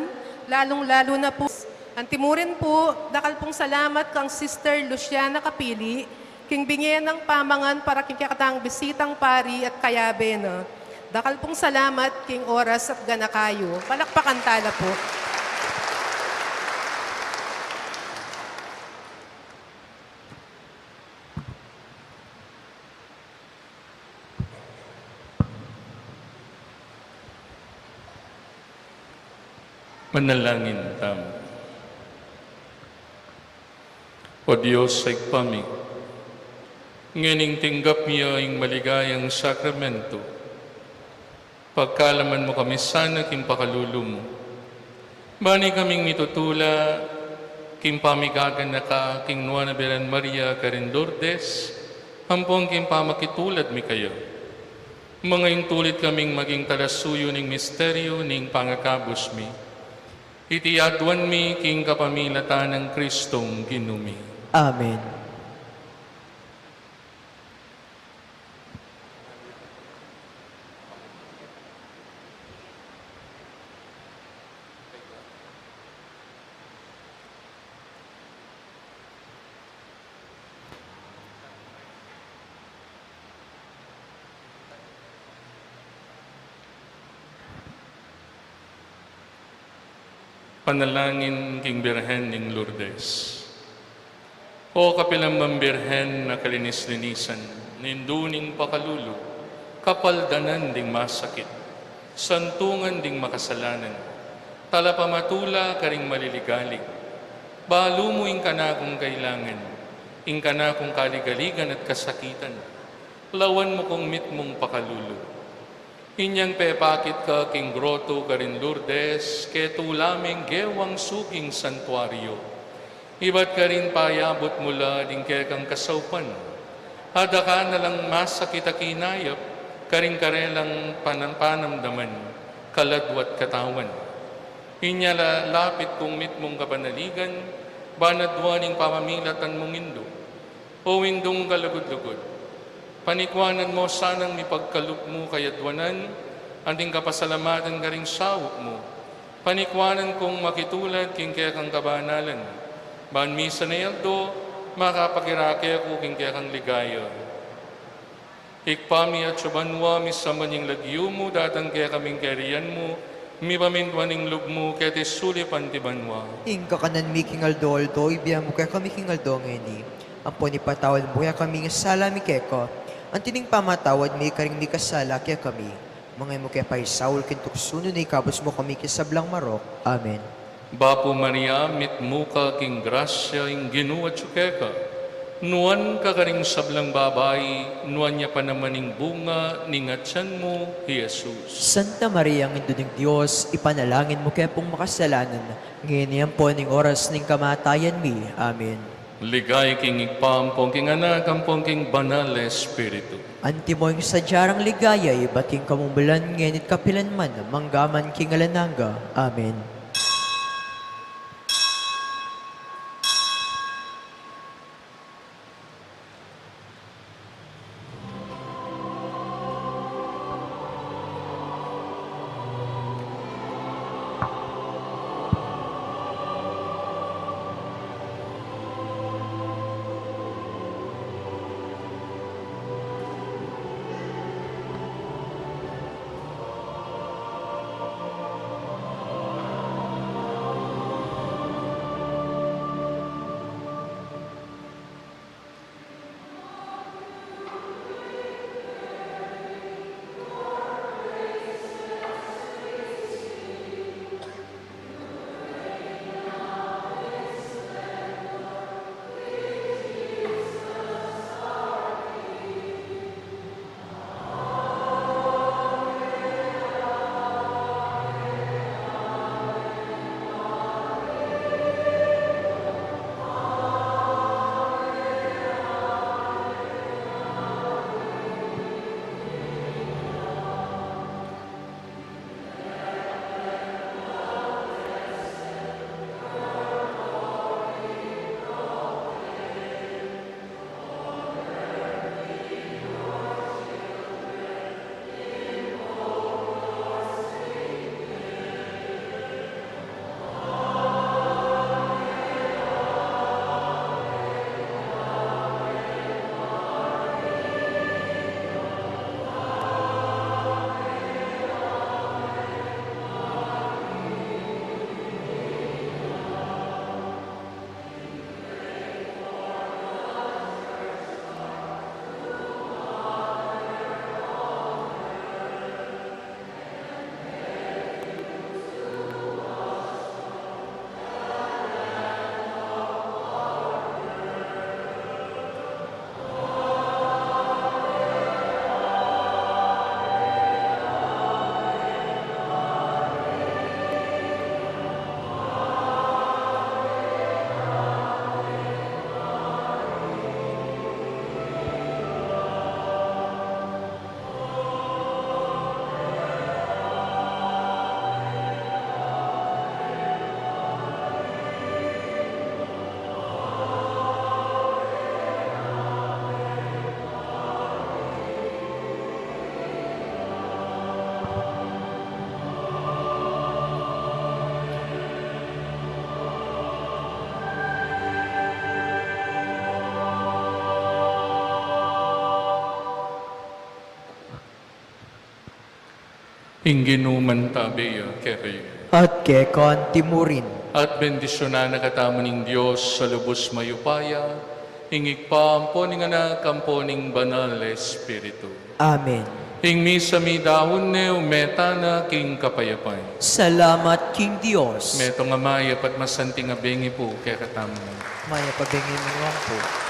lalung-lalu na pu. Antimurin pu, dakal pung salamat kang Sister Luciana Capili, king binye nang pamangan para king kekatang bisitang pari at kayabe na. Dakal pung salamat king oras at ganaka yu. Palakpakan tala pu. Manalangin tamu. O Dios a Ibpa mi, ngening tinggap mi ya ing maligayang sakramento, pagkalaman mu kami sana king pakalulu mu. Ban ikaming mitutula king pamigaganaka king Nuan a Birhen Maria karin Lourdes, ampon king pamakitulad mi kaya, mangaintulid kaming maging talasuyu ning misteryu ning pangakabus mi. Iti aduan mi king kapamilatan nang Kristong Ginu mi. Amen. Panalangin king Birhen ning Lourdes. O kapilan man Birhen a kalinis-linisan, indu ning pakalulu, kapaldanan ding masakit, santungan ding makasalanan, talapamatula karing maliligalig, balu mu ing kanakung kailangan, ing kanakung kaligaligan at kasakitan, lawan mu kung mitmung pakalulu. Inyang pepakit ka king groto karin Lourdes, ketula ming gewang suging santuario. Ibat karin payabut mu la ding kekang kasaupan. At daka na lang masakit a kinayap karing karelang panam-, panamdaman, kaladwa't katawan. Inya la lapit kung mitmung kapanaligan, ban aduan ing pamamilatan mung indu. O Indung kalugud-lugud, panikuanan mu sanang mipagkalub mu kayadwanan, anting kapasalamatan karing saup mu. Panikuanan kung makitulad king kekang kabanalan, ban misan a aldo, makapakirake ku king kekang ligaya. Ibpa mi atsu banua, misamban ya ing lagyu mu, datang kekami ing kayarian mu, mipamintuan ing lub mu, keti sulip anti banua. Ing kakanan mi king aldo-aldo, ibie mu kekami king aldo ngeni. Ampon ipatawad mu kekami ing sala mi keka, anti ning pamatawad mi karing mikasala kekami. Manga e mu ke paisaul king tuksu, nune ikabus mu kami king sablang marok. Amen. Bapu Maria, mitmu ka king grasya, ing Ginu atsu keka. Nuan ka karing sablang babai, nuan ya pa naman ing bunga ning atian mu, i Jesus. Santa Maria, Indu ning Dios, ipanalangin mu ke pung makasalanan, ngeni ampon ing oras ning kamatayan mi. Amen. Ligaya king Ibpa, ampon king Anak, ampon king Banal a Espiritu. Antimo ing sadya rang ligaya, ibat king kamumulan, ngeni't kapilan man, mangga man king alang angga. Amen. Ing Ginu mantabe ya kekayu. At keka naman murin. At bendisyunan na katamu ning Dios a lubus mayupaya, ing Ibpa, ampo ning Anak, ampo ning Banal a Espiritu. Amen. Ing misa midaun ne, ume tana king kapayapan. Salamat king Dios. Metung a mayap at masanting a bengi pu kekatamu. Mayap a bengi mu naman pu.